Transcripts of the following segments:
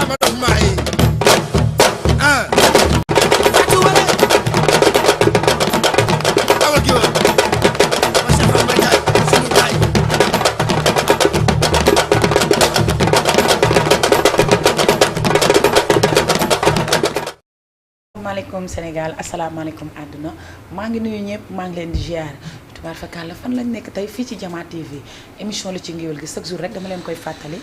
ma dof maay ah fatu wala awal gi wa ma safa ma jaay sunu jaay maaleykum Sénégal asalaamaaleykum àdduna maa ngi nuyu ñëpp maa ngi leen di ziar tubaar fakàlla fan lañ nekk tey fii ci Jama TV émission li ci ngéwél gi chaque jour rek dama leen koy fàttali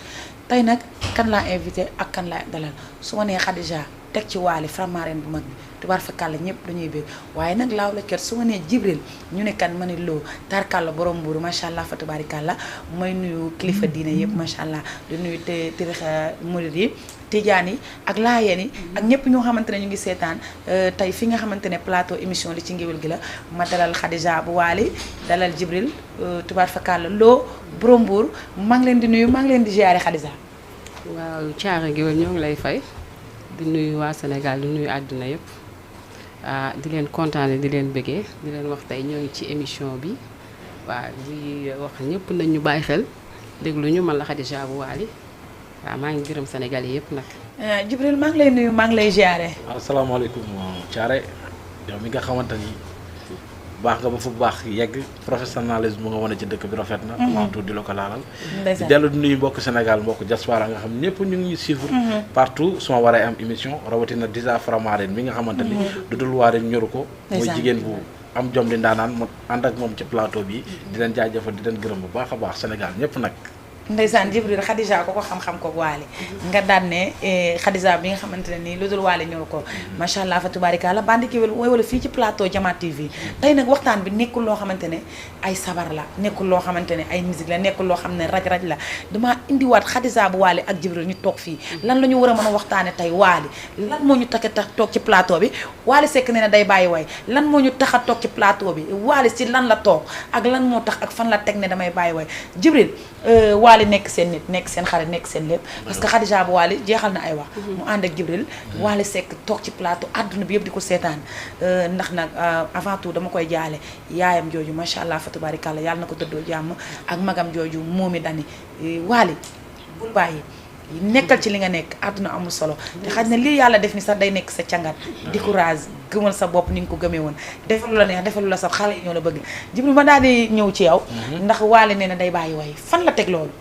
tey nag kan laa invité ak kan laa dalal su ma nee Khadija teg ci Waly Faramareen bu mag bi tubaar fakàlla ñëpp dañuy bëgg waaye nag laaw la ket su ma nee Jibril ñu ne kan ma ne loo tarkàlla borom mbuuru macha allah fa tubaarikàlla may nuyu kilifa diine yëpp macha allah di nuyu tarixa murid yi Tijaan yi ak Laayeen yi ak ñëpp ñoo xamante ne ñu ngi seetaan tey fi nga xamante ne plateau émission li ci ngéwél gi la ma dalal Khadija bu Waly dalal Jibril tubaar fakàlla loo borom mbuur maa ngi leen di nuyu maa ngi leen di ziare Khadija. waaw Thiara Géwél ñoo ngi lay fay di nuyu waa Sénégal di nuyu àdduna yëpp di leen kontaane di leen bëggee di leen wax tey ñoo ngi ci émission bi waaw di wax ñëpp nañ ñu bàyyi xel déglu ñu man la Khadija bu Waly waaw maa ngi gërëm Sénégal yi yëpp nag. Jibril maa ngi lay nuyu maa ngi lay ziare. asalaamaaleykum Thiara yow mi nga xamante ni baax nga ba fu baax yegg professionnalisme nga wane ci dëkk bi rafet na. avant tout di la ko laalal. di dellu di nuyu mbokk Sénégal mbokk diaspora nga xam ñëpp ñu ngi suivre. partout su ma waree am émission rawatina Disa Faramareen mi nga xamante ni. du dul waareen ñoru ko. mooy jigéen bu am jom di ndaanaan mu ànd ak moom ci plateau bi. di leen jaajëfal di leen gërëm bu baax a baax Sénégal ñëpp nag. ndeysaan Jibril Khadija ko xam-xam ko Waly nga daan ne Khadija bi nga xamante ne nii lu dul Waly ñor ko macha allah fa tubaarikàlla bandi ki wala fii ci plateau Jama TV tey nag waxtaan bi nekkul loo xamante ne ay sabar la nekkul loo xamante ne ay musique la nekkul loo xam ne raj-raj la dama indiwaat Khadija bu Waly ak Jibril ñu toog fii lan la ñu war a mën a waxtaane tey Waly lan moo ñu tax a toog ci plateau bi Waly Seck ne na day bàyyi way lan moo ñu tax a toog ci plateau bi Waly si lan la toog ak lan moo tax ak fan la teg ne damay bàyyi way Jibril Waly nekk seen nit nekk seen xarit nekk seen lépp parce que Khadija bu Waly jeexal na ay wax mu ànd ak Jibril Waly Seck toog ci plateau àdduna bi yëpp di ko seetaan ndax nag avant tout dama koy jaale yaayam jooju macha allah fa tubaarikàlla yàlla na ko tëddoo jàmm ak magam jooju moomi dani Waly bul bàyyi nekkal ci li nga nekk àdduna amul solo te xaj na lii yàlla def ni sax day nekk sa cangat di courage gëmal sa bopp ni nga ko gëmee woon defalu la neex defalu la sax xale yi ñoo la bëgg Jibril ma daal di ñëw ci yow ndax Waly nee na day bàyyi way fan la teg loolu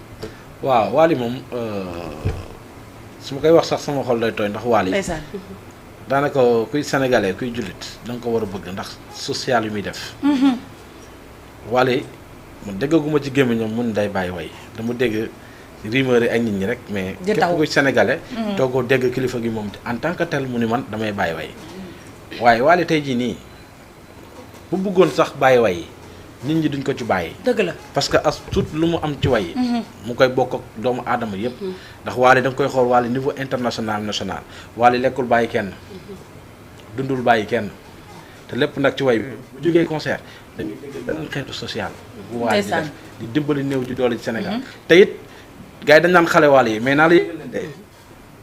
waaw Waly moom su ma koy wax sax sama xol lay tooy ndax Waly ndeysaan daanaka kuy sénégalais kuy jullit da nga ko war a bëgg ndax social yu muy def Waly man déggaguma ci gémmiñam mun day bàyyi way dama dégg rumeur yi ak nit ñi rek mais képp kuy sénégalais toogoo dégg kilifa gi moom en tant que tel mu ni man damay bàyyi way waaye Waly tey jii nii bu bëggoon sax bàyyi way nit ñi duñ ko ci bàyyi. dëgg la parce que as tout lu mu am ci way mu koy bokk ak doomu aadama yëpp ndax Waly da nga koy xool Waly niveau international national Waly lekkul bàyyi kenn dundul bàyyi kenn te lépp nag ci way bi bu jógee concert dañuy dégg beneen xeetu social bu Waly di def di dimbali néew di doole ci Sénégal te it gars yi dañ naan xale Waly yi mais naa la yëgal leen de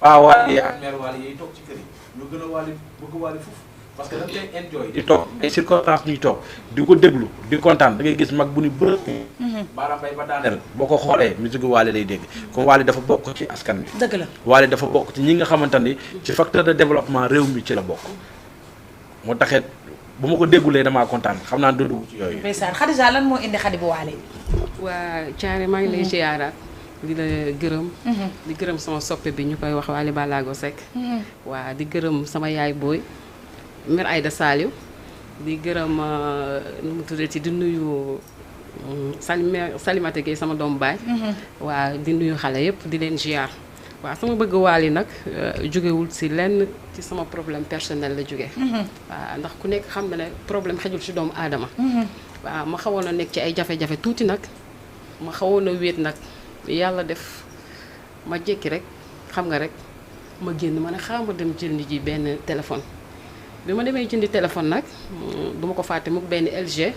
waa Waly yi ak mère Waly yi toog ci kër yi ñoo gën a Waly bëgg Waly foofu parce que dañ koy enjoy di toog ay circonstances ñuy toog di ko déglu di kontaan da ngay gis mag bu ni bërëb baaraam bay ba daaneel boo ko xoolee musique Waly lay dégg comme Waly dafa bokk ci askan bi dëgg la Waly dafa bokk ci ñi nga xamante ni ci facteur de développement réew mi ci la bokk moo taxit bu ma ko déggulee damaa kontaan xam naa dugg ci yooyu ndeysaan Khadija lan moo indi Khady bu Waly waa Thiaré maa ngi lay ziaraat di la gërëm di gërëm sama soppe bi ñu koy wax Waly Ballago Seck waa di gërëm sama yaay booy Mère Aïda Saliou di gërëm nu mu tuddati di nuyu Salimata Gueye sama doomu baay waa di nuyu xale yëpp di leen ziar waaw sama bëgg Waly nag jógewul si lenn ci sama problème personnel la jóge waaw ndax ku nekk xam na ne problème xejul si doomu aadama waaw ma xawoon a nekk ci ay jafe-jafe tuuti nag ma xawoon a wéet nag yàlla def ma jékki rek xam nga rek ma génn ma ne xaaral ma dem jëndi ji benn téléphone bi ma demee jëndi téléphone nag duma ko fàtte mukk benn LG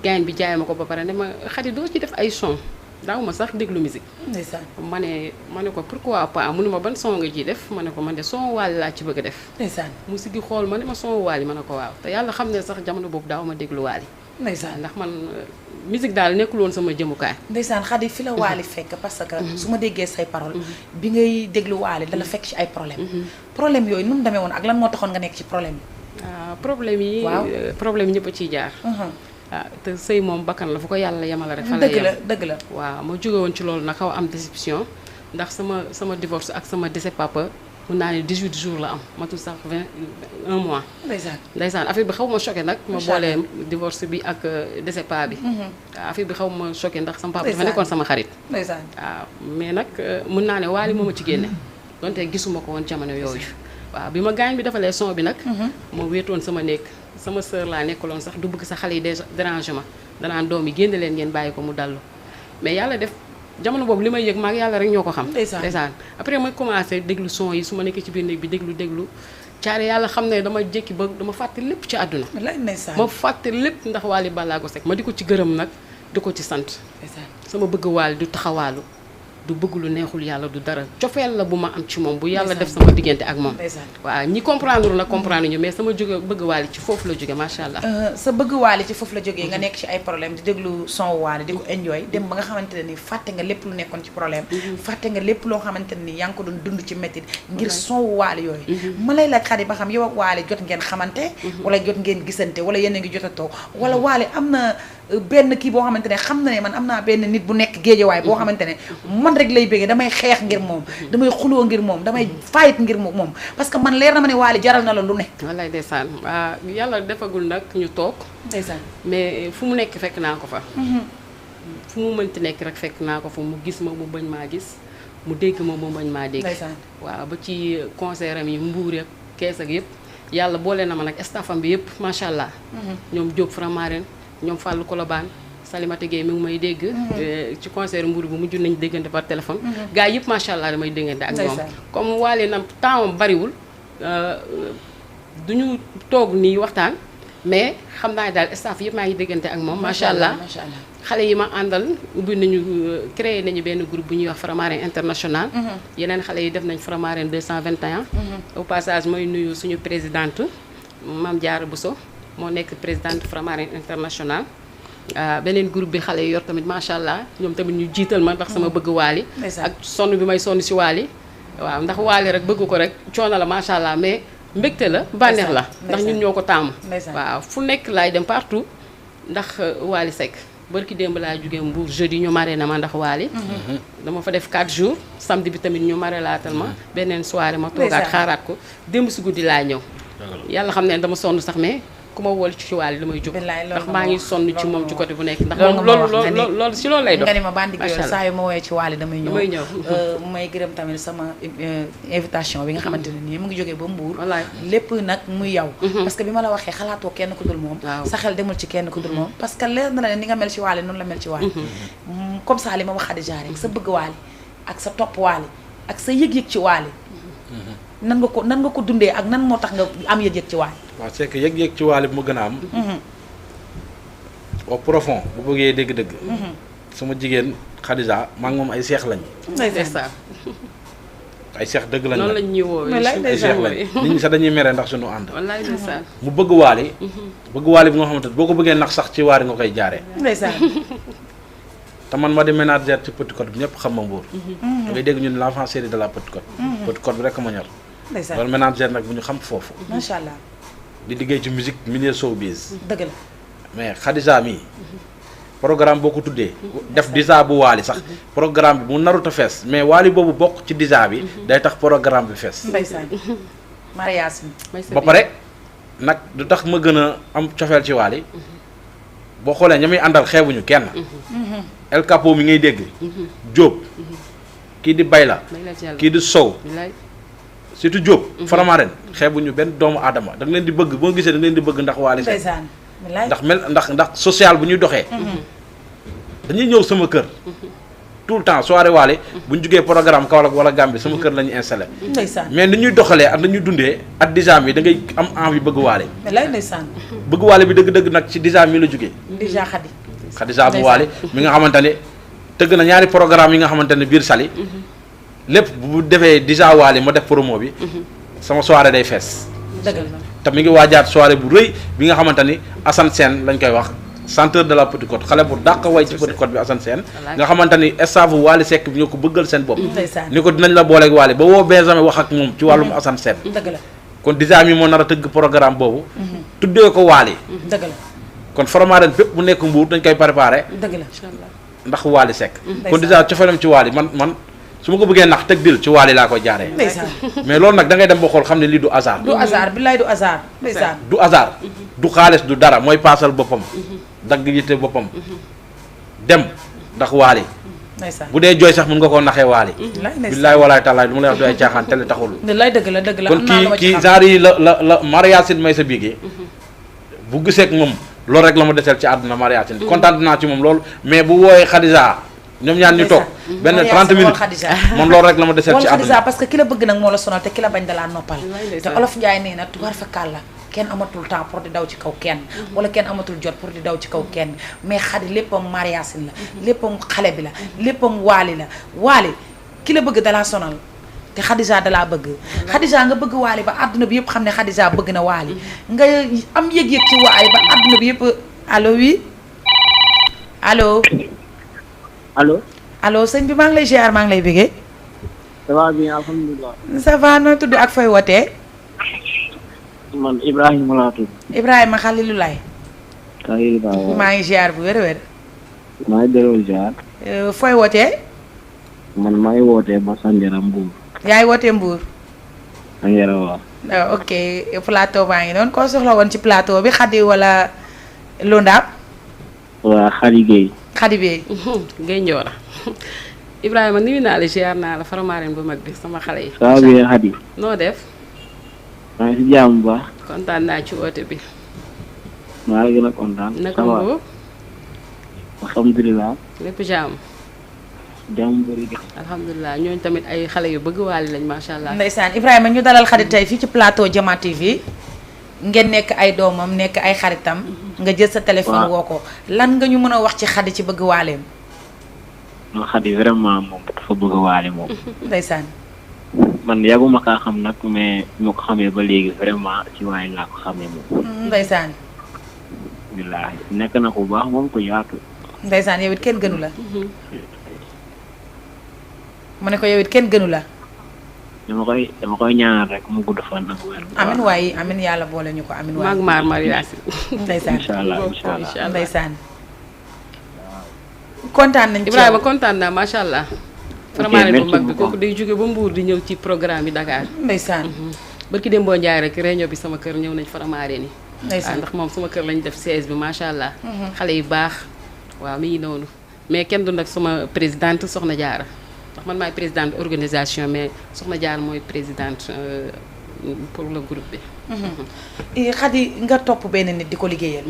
gain bi jaay ma ko ba pare ne ma Khady doo ci def ay son daaw ma sax déglu musique ndeysaan ma ne ko pourquoi pas mu ne ma ban son nga ciy def ma ne ko man de son Waly laa ci bëgg a def ndeysaan mu sigi xool ma ne ma son Waly ma ne ko waaw te yàlla xam ne sax jamono boobu daaw ma déglu Waly ndeysaan ndax man musique daal nekkul woon sama jëmukaay. ndeysaan Khady fi la Wally fekk parce que su ma déggee say parole bi ngay déglu Wally dala fekk ci ay problème yooyu nu mu demee woon ak lan moo taxoon nga nekk ci problème problème yi waaw problème ñëpp a ciy jaar. te sëy moom bakkan la fu ko yàlla yemale rek. fa la dëgg la dëgg la. waaw ma jóge woon ci loolu nag xaw am déception ndax sama divorce ak sama décès papa mun naa ne 18 jours la am matul sax 21 mois. ndeysaan affaire bi xaw ma choqué nag. ma boolee divorce bi ak décès papa bi. waaw affaire bi xaw ma choqué ndax sama papa dafa nekkoon sama xarit. ndeysaan waaw mais nag mun naa ne Wally moo ma ci génne. donte gisuma ko woon jamono yooyu. waaw bi ma gaañ bi defalee son bi nag. moo wéetoon sama néeg sama sœur laa nekkaloon sax du bëgg sa xale yi dérangement danaan doom yi génne leen ngeen bàyyi ko mu dallu mais yàlla def jamono boobu li may yëg maag yàlla rek ñoo ko xam. ndeysaan après ma commencé déglu son yi su ma nekkee ci biir néeg bi déglu caare yàlla xam ne dama jékki ba dama fàtte lépp ci àdduna. ma fàtte lépp ndax Wally Ballago Seck ma di ko ci gërëm nag di ko ci sant. sama bëgg Wally du taxawaalu du bëgg lu neexul yàlla du dara cofeel la bu ma am ci moom bu yàlla def sama diggante ak moom. waaw ñi comprendre nag comprendre ñu mais sama jóge bëgg Wally ci foofu la jóge macha allah. sa bëgg Wally ci foofu la jógee nga nekk ci ay problème di déglu son Wally di ko enjoy dem ba nga xamante ne ni fàtte nga lépp lu nekkoon ci problème. fàtte nga lépp loo xamante ne ni yaa ngi ko doon dund ci métti ngir son Wally yooyu. ma lay laaj Khady ba xam yow ak Wally jot ngeen xamante. wala jot ngeen gisante wala yéen a ngi jot a toog wala Wally am na benn kii boo xamante ne xam na ne man am naa benn nit bu nekk géejewaay boo xamante ne man rek lay bëggee damay xeex ngir moom damay xuloo ngir moom damay fayit ngir moom parce que man leer na ma ne Wally jaral na la lu ne. wallaay ndeysaan waaw yàlla defagul nag ñu toog. ndeysaan mais fu mu nekk fekk naa ko fa. fu mu mënti nekk rek fekk naa ko fa mu gis ma mu bañ maa gis mu dégg ma mu bañ maa dégg. waaw ba ci concert am yi Mbuur ak Kees ak yëpp yàlla boole na ma nag staffam bi yëpp macha allah. ñoom Diop Framaren ñoom Fallou Kolobane Salimata Gueye mi ngi may dégg. ci concert Mbour bu mujj nañu déggante par téléphone. gars yëpp macha allah damay déggante ak ñoom. comme Wally na temps bariwul duñu toog nii waxtaan mais xam naa daal staff yëpp maa ngi déggante ak moom. macha allah xale yi ma àndal ubbi nañu créé nañu benn groupe bu ñuy wax Framaren international. yeneen xale yi def nañ Framaren 221. au passage mooy nuyu suñu présidente Mame Diarra Bousso. moo nekk présidente Framaren international beneen groupe bi xale yi yor tamit macha allah ñoom tamit ñu jiital ma ndax sama bëgg Wally ak sonn bi may sonn si Wally waaw ndax Wally rek bëgg ko rek coono la macha allah mais mbégte la bànneex la ndax ñun ñoo ko taamu waaw fu nekk laay dem partout ndax Wally Seck barki démb laa jógee Mbour jeudi ñu maree na ma ndax Wally dama fa def 4 jours samedi bi tamit ñu maree laatal ma beneen soirée ma toogaat xaaraat ko démb si guddi laa ñëw yàlla xam ne dama sonn sax mais ku ma wol ci Wally damay jóg ndax maa ngi sonn ci moom ci côté bu nekk ndax loolu si loolu lay dox nga ni ma bandi géwél saa yu ma woowee ci Wally damay ñëw may gërëm tamit sama invitation bi nga xamante ne nii mu ngi jógee ba Mbour lépp nag muy yow parce que bi ma la waxee xalaatoo kenn ku dul moom sa xel demul ci kenn ku dul moom parce que leer na la ne ni nga mel ci Wally noonu la mel ci Wally comme ça li ma wax Khadija rek sa bëgg Wally ak sa topp Wally ak sa yëg-yëg ci Wally nan nga ko dundee ak nan moo tax nga am yëg-yëg ci Wally waaw c'est que yëg-yëg ci Wally bi mu gën a am au profond bu bëggee dégg-dëgg sama jigéen Khadija maa ngi moom ay seex lañ ay seex dëgg lañ noonu lañ ñuy woowee ay seex lañ nit ñi sax dañuy mere ndax suñu ànd wallaay ndeysaan mu bëgg Wally bëgg Wally bi nga xamante boo ko bëggee nax sax ci Wally nga koy jaaree ndeysaan te man ma di ménagère ci Petite Côte bi ñëpp xam ma Mbour da ngay dégg ñu ne l'enfant chéri de la Petite Côte Petite Côte bi rek ma ñor loolu ménagère nag bu ñu xam foofu macha allah di liggéey ci musique milieu showbiz dëgg la mais Khadija mi programme boo ko tuddee def disa bu Wally sax programme bi mu narut a fees mais Wally boobu bokk ci disa bi day tax programme bi fees ndeysaan mariage ba pare nag du tax ma gën a am cofeel ci Wally boo xoolee ña muy àndal xeebuñu kenn El Capo mi ngay dégg Diop kii di Bayla kii di Sow surtout Diop Framaren xeebuñu benn doomu aadama da nga leen di bëgg boo gisee da nga leen di bëgg ndax Wally Seck ndax social bu ñuy doxee dañuy ñëw sama kër tout le temps soirée Wally bu ñu jugee programme Kaolack wala Gambie sama kër la ñuy installé mais ni ñuy doxalee ak nañuy dundee ak dijaam yi da ngay am envie bëgg Wally bëgg Wally bi dëgg-dëgg nag ci dijaam yi la jugee Khadija bu Wally mi nga xamante ne tëgg na ñaari programme yi nga xamante ne biir Saly lépp bu defee déjà Wally ma def promo bi sama soirée day fees te mi ngi waajaat soirée bu rëy bi nga xamante ni Assane Sène lañ koy wax chanteur de la Petite Côte xale bu dàq way ci Petite Côte bi Assane Sène nga xamante ni staff Wally Seck bi ñoo ko bëggal seen bopp ni ko dinañ la booleeg Wally ba woo Benjamin wax ak moom ci wàllum Assane Sène dëgg la kon déjà mi moo nar a tëgg programme boobu tuddee ko Wally dëgg la kon Faramaren bépp bu nekk Mbour dañ koy préparé dëgg la ndax Wally Seck kon déjà cofelam ci Wally man su ma ko bëggee nax teg dil ci Wally laa koy jaaree ndeysaan mais loolu nag da ngay dem ba xool xam ne lii du hasard du hasard billaay du hasard ndeysaan du hasard du xaalis du dara mooy paasal boppam dagg yitte boppam dem ndax Wally ndeysaan bu dee jooy sax mën nga koo naxee Wally billaay walaay taalaay lu ma lay wax du ay caaxaan tele taxul lay dëgg la dëgg la kon kii genre yi la Mariasine may sa biigi bu giseek moom loolu rek la ma deseel ci àdduna Mariasine kontaan naa ci moom loolu mais bu wooyee Khadija ñoom ñaan ñu toog benn 30 minutes moom loolu rek la ma deseel ci àdduna Khadija parce que ki la bëgg nag moo la sonal te ki la bañ dalaa noppal te Olof Njaay nee na tubaar fa kàlla kenn amatul temps pour di daw ci kaw kenn wala kenn amatul jot pour di daw ci kaw kenn mais Khady léppam Mariasine la léppam xale bi la léppam Wally la Wally ki la bëgg dalaa sonal te Khadija dalaa bëgg Khadija nga bëgg Wally ba àdduna bi yëpp xam ne Khadija bëgg na Wally nga am yëg-yëg ci Wally ba àdduna bi yëpp allo oui allo allo sëñ bi maa ngi lay ziar maa ngi lay bëggee ça va bien alhamdulilah. ça va noo tudd ak fay wootee man Ibrahima laa tudd. Ibrahima Khalilulaay maa ngi ziar bu wér a wér maa ngi delloo ziar. fooy wootee man maa ngi wootee ba Sandiara Mbour. yaa ngi wootee Mbour Sandiara waaw. ok plateau baa ngi noonu koo soxla woon ci plateau bi Khady wala Londaab waa Khady Gueye. Khady Bey Gueye Ndiora Ibrahima nuyu naa la ziar naa la Faramaren bu mag bi sama xale yi. ça va bien Khady. noo def. maa ngi si jàmm bu baax. kontaan naa ci woote bi. maa ngi gën a kontaan. naka Mbour. alhamdulilah. lépp jàmm. jàmm bëri gi. alhamdulilah ñooñu tamit ay xale yu bëgg Wally lañ macha allah. ndeysaan Ibrahima ñu dalal Khady tey fii ci plateau Jama TV ngeen nekk ay doomam nekk ay xaritam nga jël sa téléphone woo ko lan nga ñu mën a wax ci Khady ci bëgg Walleem. non Khady vraiment moom dafa bëgg Wally moom. ndeysaan man yàgguma kaa xam nag mais moo ko xamee ba léegi vraiment ci Wally laa ko xamee moom. ndeysaan billaahi nekk na ko bu baax moom ko yaatu. ndeysaan yow it kenn gënu la mu ne ko yow it kenn gënu la dama koy ñaanal rek mu gudd fan ak wér. amin waaye amin yàlla boole ñu ko amin waaye maag maar Mariasine. ndeysaan incha allah incha allah ndeysaan kontaan nañ ci Ibrahima kontaan naa macha allah. Faramaren bu mag bi kooku day jóge ba Mbour di ñëw ci programme yi Dakar. ndeysaan barki Dembo Ndiaye rek réunion bi sama kër ñëw nañ Faramaren yi. ndeysaan ndax moom sama kër lañ def siège bi macha allah. xale yu baax waaw mi ngi noonu mais kenn du nag sama présidente Soxna Diarra ndax man maay présidente organisation mais Soxna Diarra mooy présidente pour le groupe bi. Khady nga topp benn nit di ko liggéeyal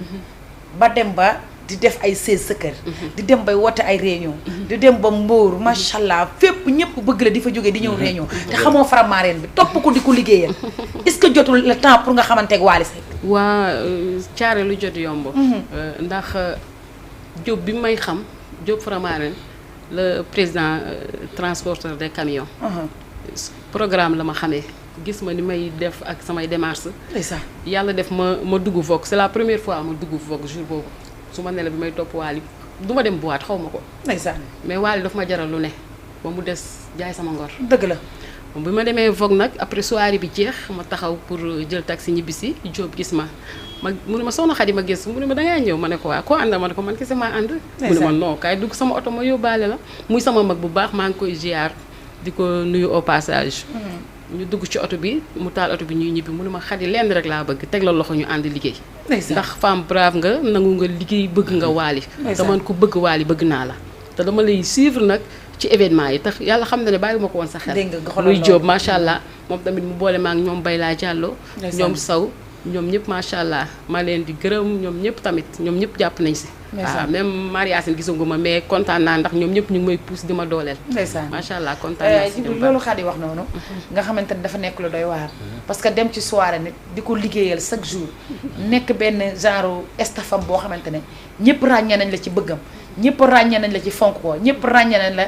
ba dem ba di def ay sées sa kër di dem bay woote ay réunion di dem ba Mbour macha allah fépp ñëpp bëgg la di fa jógee di ñëw réunion te xamoo Faramaren bi topp ko di ko liggéeyal est-ce que jotul le temps pour nga xamanteeg Wally Seck. waa caare lu jot yomb. ndax Diop bi may xam Diop Faramaren le président transporteur des camions. programme la ma xamee gis ma ni may def ak samay démarches. ndeysaan yàlla def ma dugg Vogue c'est la première fois ma dugg Vogue jour boobu su ma ne la bi may topp Wally du ma dem boîte xaw ma ko. ndeysaan mais Wally daf ma jaral lu ne ba mu des jaay sama ngor. dëgg la. bi ma demee Vogue nag après soirée bi jeex ma taxaw pour jël taxi ñibbisi Diop gis ma mu ne ma soxna Khady ma gis mu ne ma dangaa ñëw ma ne ko waa koo ànd ma ne ko man kese maa ànd. mu ne ma non kaay dugg sama oto ma yóbbaale la muy sama mag bu baax maa ngi koy ziar di ko nuyu au passage. ñu dugg ci oto bi mu taal oto bi ñuy ñibbi mu ne ma Khady lenn rek laa bëgg teg la loxo ñu ànd liggéey. ndax femme brave nga nangu nga liggéey bëgg nga Wally. te man ku bëgg Wally bëgg naa la te dama lay suivre nag ci événement yi tax yàlla xam na ne bàyyi ma ko woon sa xel. muy Diop macha allah moom tamit mu boole ma ak ñoom Bayla Diallo. ñoom Sow ñoom ñëpp macha allah maa leen di gërëm ñoom ñëpp tamit ñoom ñëpp jàpp nañ si. waaw même Mariasine gisaguma mais kontaan naa ndax ñoom ñëpp ñu ngi may pousse di ma dooleel. ndeysaan macha allah kontaan naa si loolu Khady wax noonu. nga xamante ne dafa nekk lu doy waar. parce que dem ci soirée nit di ko liggéeyal chaque jour nekk benn genre estafam boo xamante ne ñëpp ràññee nañ la ci bëggam ñëpp ràññee nañ la ci fonk ko ñëpp ràññee nañ la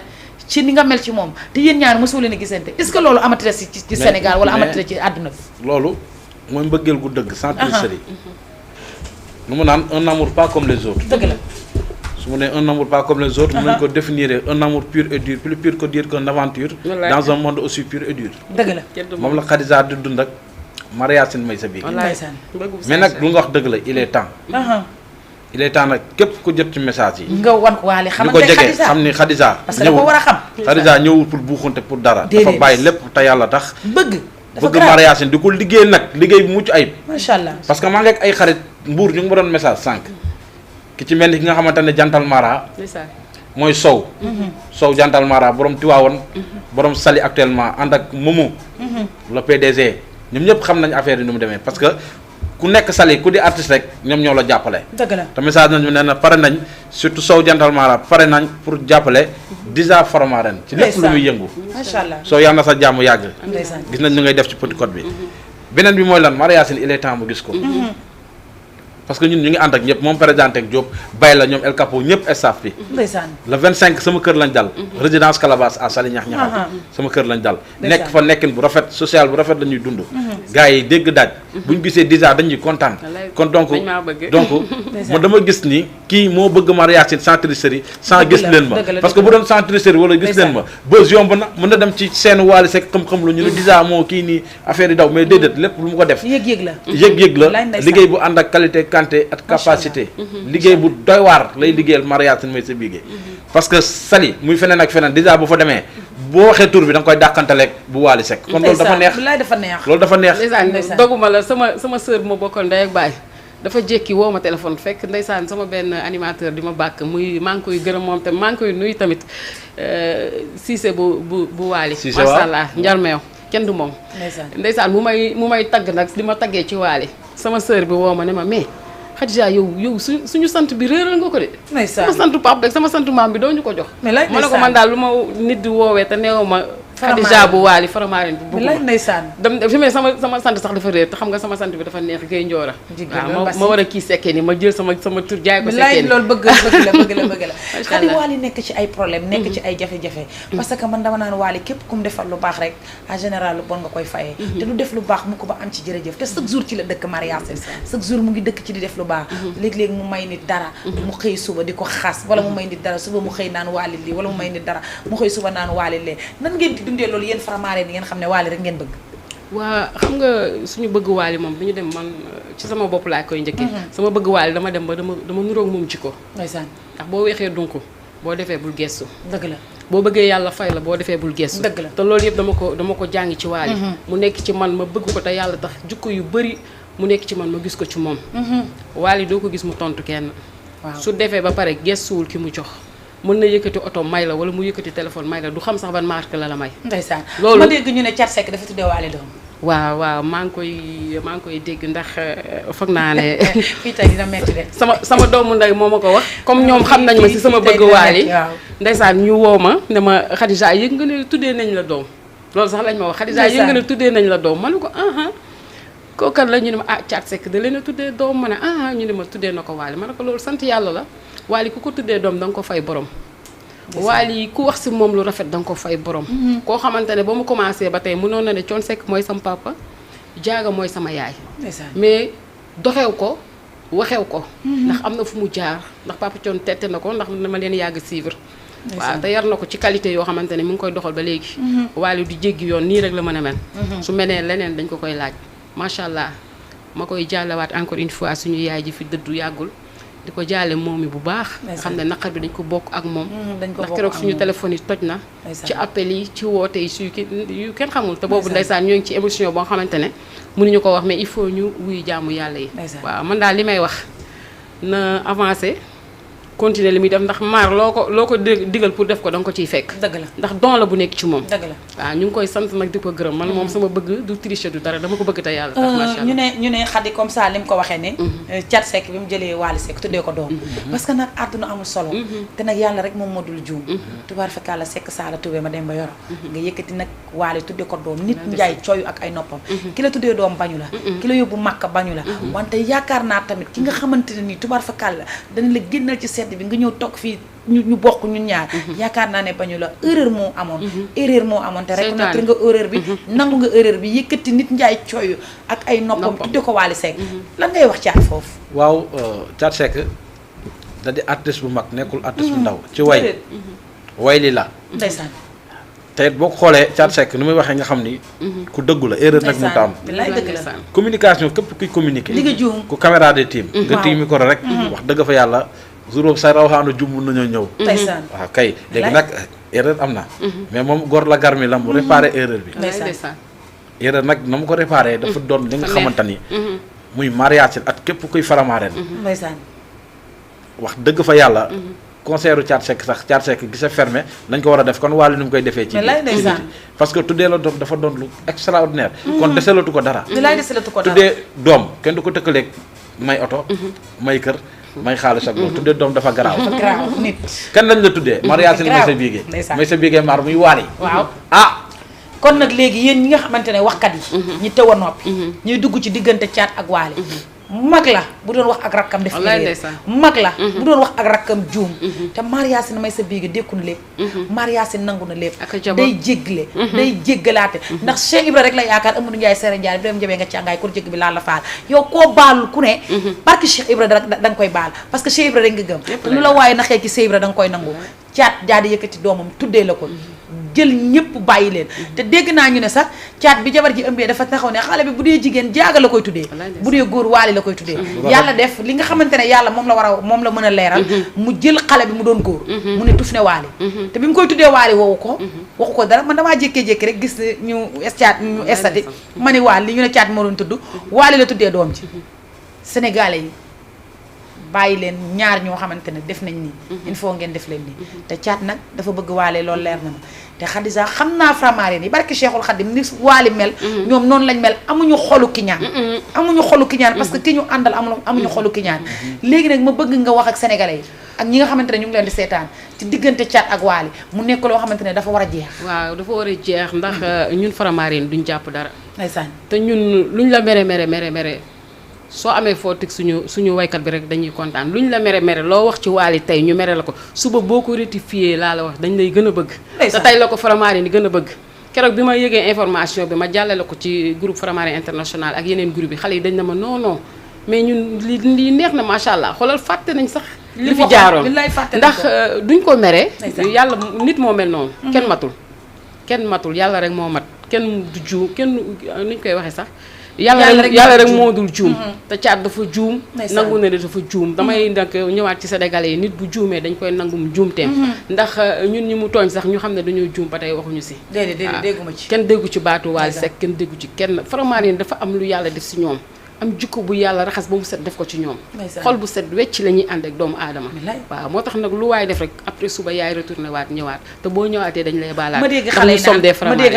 ci ni nga mel ci moom te yéen ñaar mosoo leen a gisante est-ce que loolu amati la ci Sénégal wala amati la ci àdduna bi. loolu mooy mbëggeel gu dëgg sans tricherie nu mu naan un amour pas comme les autres. dëgg la. su mu nee un amour pas comme les autres. mën nañu ko définir un amour pur et dur plus pur que dire qu'une aventure. dans un monde aussi pur et dur. dëgg la. moom la Khadija di dund ak Maria Yacine Meissa Bigué. ndeysaan. mais nag lu nga wax dëgg la il est temps. il est temps nag képp ku jot ci message yi. nga wan ko waale ñu xamante ko ne jege Khadija xam ni Khadija. parce que da ko war a xam. Khadija ñëwul pour buuxante pour dara. dafa bàyyi lépp te yàlla tax. bëgg dafa bëgg Maria Yacine di ko liggéey nag liggéey bu mucc ayib. macha allah. parce que maa ngi ak ay xarit mbuur ñu ngi ma doon message sànq. ki ci mel ni ki nga xamante ne jantal Mara. mooy Sow. Sow jantal Mara borom Tiwaawoon. borom Sali actuellement ànd ak Momo. le PDG ñoom ñëpp xam nañ affaire yi nu mu demee parce que ku nekk Sali ku di artiste rek ñoom ñoo la jàppale. dëgg la te message nañu ne na pare nañ surtout Sow jantal Mara pare nañ pour jàppale Disa Faramaren ci lépp lu muy yëngu. macha allah soo yàlla na sa jàmm yàgg. ndeysaan. gis nañ ñu ngay def ci Petite Côte bi. beneen bi mooy lan Maria Yacine il est temps mu gis ko. parce que ñun ñu ngi ànd ak ñëpp moom présenté ak Diop bay la ñoom El Capo ñëpp staff bi. ndeysaan. le 25 sama kër lañ dal. résidence Calabas à Saly ñax-ñaxal. sama kër lañ dal. nekk fa nekkin bu rafet social bu rafet la ñuy dund. gars yi dégg daaj. bu ñu gisee déjà dañuy kontaan. kon donc man dama gis ni kii moo bëgg Maria Yacine sans tricherie sans gis leen ma. parce que bu doon sans tricherie wala gis leen ma buzz yomb na mën na dem ci seen Wally Seck xam-xam lu ñu ne déjà moo kii nii affaire yi daw mais déedéet lépp lu mu ko def. yëg-yëg la. yëg-yëg la liggéey bu ànd ak qualité quantité ak capacité. liggéey bu doy waar lay liggéeyal Maria Yacine Meissa Bigué. parce que Sali muy feneen ak feneen déjà bu fa demee boo waxee tur bi da nga koy dàqantaleeg bu Wally Seck. kon loolu dafa neex loolu dafa neex. ndeysaan doguma la sama sœur bi ma bokkoon ndey ak baay dafa jékki woo ma téléphone fekk ndeysaan sama benn animateur di ma bàkk muy maa ngi koy gërëm moom tamit maa ngi koy nuyu tamit Cissé bu Wally. Cissé waaw macha allah njarmeew kenn du moom. ndeysaan mu may tagg nag di ma taggee ci Wally sama sœur bi woo ma ne ma mais Khadija yow suñu sant bi réeral nga ko de. sama santu pap rek sama santu maam bi doo ñu ko jox. ma ne ko man daal lu ma nit di woowee te neew ma. Khadija bu Wally Faramaren bu bëgg dem fi mais sama sant sax dafa réer te xam nga sama sant bi dafa neex Guèye Ndiora. waaw ma war a kii sekkee ni ma jël sama tur jaay ko sekkee ni loolu bëgg la Khady Wally nekk ci ay problème nekk ci ay jafe-jafe parce que man dama naan Wally képp kum defal lu baax rek en général lu bon nga koy fayee te du def lu baax mu ko ba am ci jërëjëf te chaque jour ci la dëkk Maria Yacine chaque jour mu ngi dëkk ci di def lu baax léeg-léeg mu may nit dara mu xëy suba di ko xas wala mu may nit dara suba mu xëy naan Wally lii wala mu may nit dara mu xëy suba naan Wally lee nan ngeen dundee loolu yéen Faramaren yi ngeen xam ne Wally rek ngeen bëgg. waa xam nga suñu bëgg Wally moom bi ñu dem man ci sama bopp laa koy njëkkee. sama bëgg Wally dama dem ba dama nuroog moom ci ko. ndeysaan ndax boo weexee donc boo defee bul gestu. dëgg la boo bëggee yàlla fay la boo defee bul gestu. dëgg la te loolu yëpp dama ko jàngi ci Wally. mu nekk ci man ma bëgg ko te yàlla tax jukko yu bëri mu nekk ci man ma gis ko ci moom. Wally doo ko gis mu tontu kenn. waaw su defee ba pare gestuwul ki mu jox. mën na yëkkati oto may la wala mu yëkkati téléphone may la du xam sax ban marque la may. ndeysaan loolu ma dégg ñu ne Thiat Seck dafa tuddee Wally doom. waaw maa ngi koy dégg ndax foog naa ne. fii tey dina metti de. sama doomu ndey moo ma ko wax. comme ñoom xam nañ ma si sama bëgg Wally. ndeysaan ñu woo ma ne ma Khadija yëg nga ne tuddee nañ la doom. loolu sax lañ ma wax Khadija yëg nga ne tuddee nañ la doom ma ne ko kookan la ñu ne ma Thiat Seck da leen a tuddee doom ma ne ñu ne ma tuddee na ko Wally ma ne ko loolu sant yàlla la. Wally ku ko tuddee doom da nga ko fay borom. Wally ku wax si moom lu rafet da nga ko fay borom. koo xamante ne ba mu commencé ba tey mënoon na ne Thione Seck mooy sama papa Diaga mooy sama yaay. mais doxew ko waxew ko. ndax am na fu mu jaar ndax papa Thione tette na ko ndax dama leen yàgg suivre. waaw te yar na ko ci qualité yoo xamante ne mu ngi koy doxal ba léegi. Wally du jéggi yoon nii rek la mën a mel. su menee leneen dañ ko koy laaj macha allah ma koy jàllawaat encore une fois suñu yaay ji fi dëddu yàggul. di ko jaale moom mi bu baax. xam ne naqar bi dañ ko bokk ak moom. ndax keroog suñu téléphone yi toj na. ci appel yi ci woote yi yu kenn xamul te boobu ndeysaan ñoo ngi ci émotion boo xamante ne mënuñu ko wax mais il faut ñu wuy jaamu yàlla yi. waaw man daal li may wax na avancé continuer li muy def ndax maar loo ko digal pour def ko da nga ko ciy fekk. dëgg la ndax don la bu nekk ci moom. dëgg la waaw ñu ngi koy sant nag di ko gërëm man moom sama bëgg du tricher du dara dama ko bëgg te yàlla tax macha allah ñu ne Khady comme ça li mu ko waxee ne Thiat Seck bi mu jëlee Wally Seck tuddee ko doom parce que nag àdduna amul solo te nag yàlla rek moom moo dul juum tubaar fakkaala Seck saala tubee ma dem ba yoro nga yëkkati nag Wally tuddee ko doom nit njaay cooyu ak ay noppam ki la tuddee doom bañu la ki la yóbbu màkka bañu la wante yaakaar naa tamit ki nga xamante ne nii tubaar fakkaala dana la génnal ci seen sedd bi nga ñëw toog fii ñu bokk ñun ñaar yaakaar naa ne bañu la erreur moo amoon te reconnaître nga erreur bi nangu nga erreur bi yëkkati nit njaay cooyu ak ay noppam tudde ko Wally Seck lan ngay wax Thiat foofu waaw Thiat Seck da di artiste bu mag nekkul artiste bu ndaw ci way li la ndeysaan te boo ko xoolee Thiat Seck ni muy waxee nga xam ni ku dëggu la erreur nag mu ta am bilaay dëgg la communication képp kuy communiquer li nga juum ku caméra de team nga tiim micro rek wax dëgg fa yàlla juróom sa rawaxaanu jumb nañoo ñëw ndeysaan waaw kay léegi nag erreur am na mais moom góor la garmi la mu réparé erreur bi erreur nag na mu ko réparé dafa doon li nga xamante ni muy mariage ak képp kuy faramaaren ndeysaan wax dëgg fa yàlla concert u Thiat Seck sax Thiat Seck gisa fermé nañ ko war a def kon Wally nu mu koy defee ci parce que tuddee la doom dafa doon lu extraordinaire kon deselatu ko dara tuddee doom kenn du ko tëkkaleeg may oto may kër may xaalis ak loolu tuddee doom dafa garaaw nit kenn lañ la tuddee mariage may sa biigee maar muy Wally waaw kon nag léegi yéen ñi nga xamante ne waxkat yi ñi tëw a noppi ñuy dugg ci diggante Thiat ak Wally mag la bu doon wax ak rakkam def mag la bu doon wax ak rakkam juum te mariage na may sa biige dékku na lépp mariage nangu na lépp day jéggale day jéggalaate ndax Cheikh Ibra rek la yaakaar Amadou Ndiaye Sere Ndiaye bi dem jëbee nga càngaay kur jégg bi laal la faal yow koo baalul ku ne barki Cheikh Ibra da nga koy baal parce que Cheikh Ibra rek nga gëm te lu la waaye naxee ci Cheikh Ibra da nga koy nangu Thiat jaadi yëkkati doomam tuddee la ko jël ñëpp bàyyi leen te dégg naa ñu ne sax Thiat bi jabar ji ëmbee dafa taxaw ne xale bi bu dee jigéen jaaga la koy tuddee bu dee góor Wally la koy tuddee yàlla def li nga xamante ne yàlla moom la mën a leeral mu jël xale bi mu doon góor mu ne tuf ne Wally te bi mu koy tuddee Wally waxu ko dara man damaa jékkee-jékki rek gis ñu estati ma ni Wally li ñu ne Thiat moo doon tudd Wally la tuddee doom ji sénégalais yi bàyyi leen ñaar ñoo xamante ne def nañ nii il faut ngeen def leen nii te Thiat nag dafa bëgg Wally loolu leer na ma te Khadija xam naa Faramareen yi barke Cheikhul Khadim ni Wally mel ñoom noonu lañ mel amuñu xolu kiñaan parce que ki ñu àndal amuñu xolu kiñaan léegi nag ma bëgg nga wax ak sénégalais yi ak ñi nga xamante ne ñu ngi leen di seetaan ci diggante Thiat ak Wally mu nekk loo xamante ne dafa war a jeex waaw dafa war a jeex ndax ñun Faramareen duñ jàpp dara ndeysaan te ñun luñ la mere soo amee foo teg suñu waykat bi rek dañuy kontaan luñ la mere loo wax ci Wally tey ñu mere la ko suba boo ko rectifié laa la wax dañ lay gën a bëgg te tey la ko Faramareen di gën a bëgg keroog bi ma yëgee information bi ma jàllale ko ci groupe Faramareen international ak yeneen groupe yi xale yi dañ na ma non mais ñun lii neex na macha allah xoolal fàtte nañ sax li fi jaaroon ndax duñ ko mere yàlla nit moo mel noonu kenn matul yàlla rek moo mat kenn du juum kenn nuñ koy waxee sax yàlla rek moo dul juum te Thiat dafa juum nangu ne dafa juum damay nag ñëwaat ci sénégalais yi nit bu juumee dañ koy nangum juumteem ndax ñun ñi mu tooñ sax ñu xam ne dañoo juum ba tey waxuñu si déedéet dégguma ci kenn déggu ci baatu Wally Seck kenn déggu ci kenn Faramareen dafa am lu yàlla def si ñoom am jikko bu yàlla raxas ba mu set def ko ci ñoom xol bu set wecc la ñuy ànd ak doomu aadama waaw moo tax nag lu waay def rek après suba yaay retourné waat ñëwaat te boo ñëwaatee dañ lay baalaat ma dégg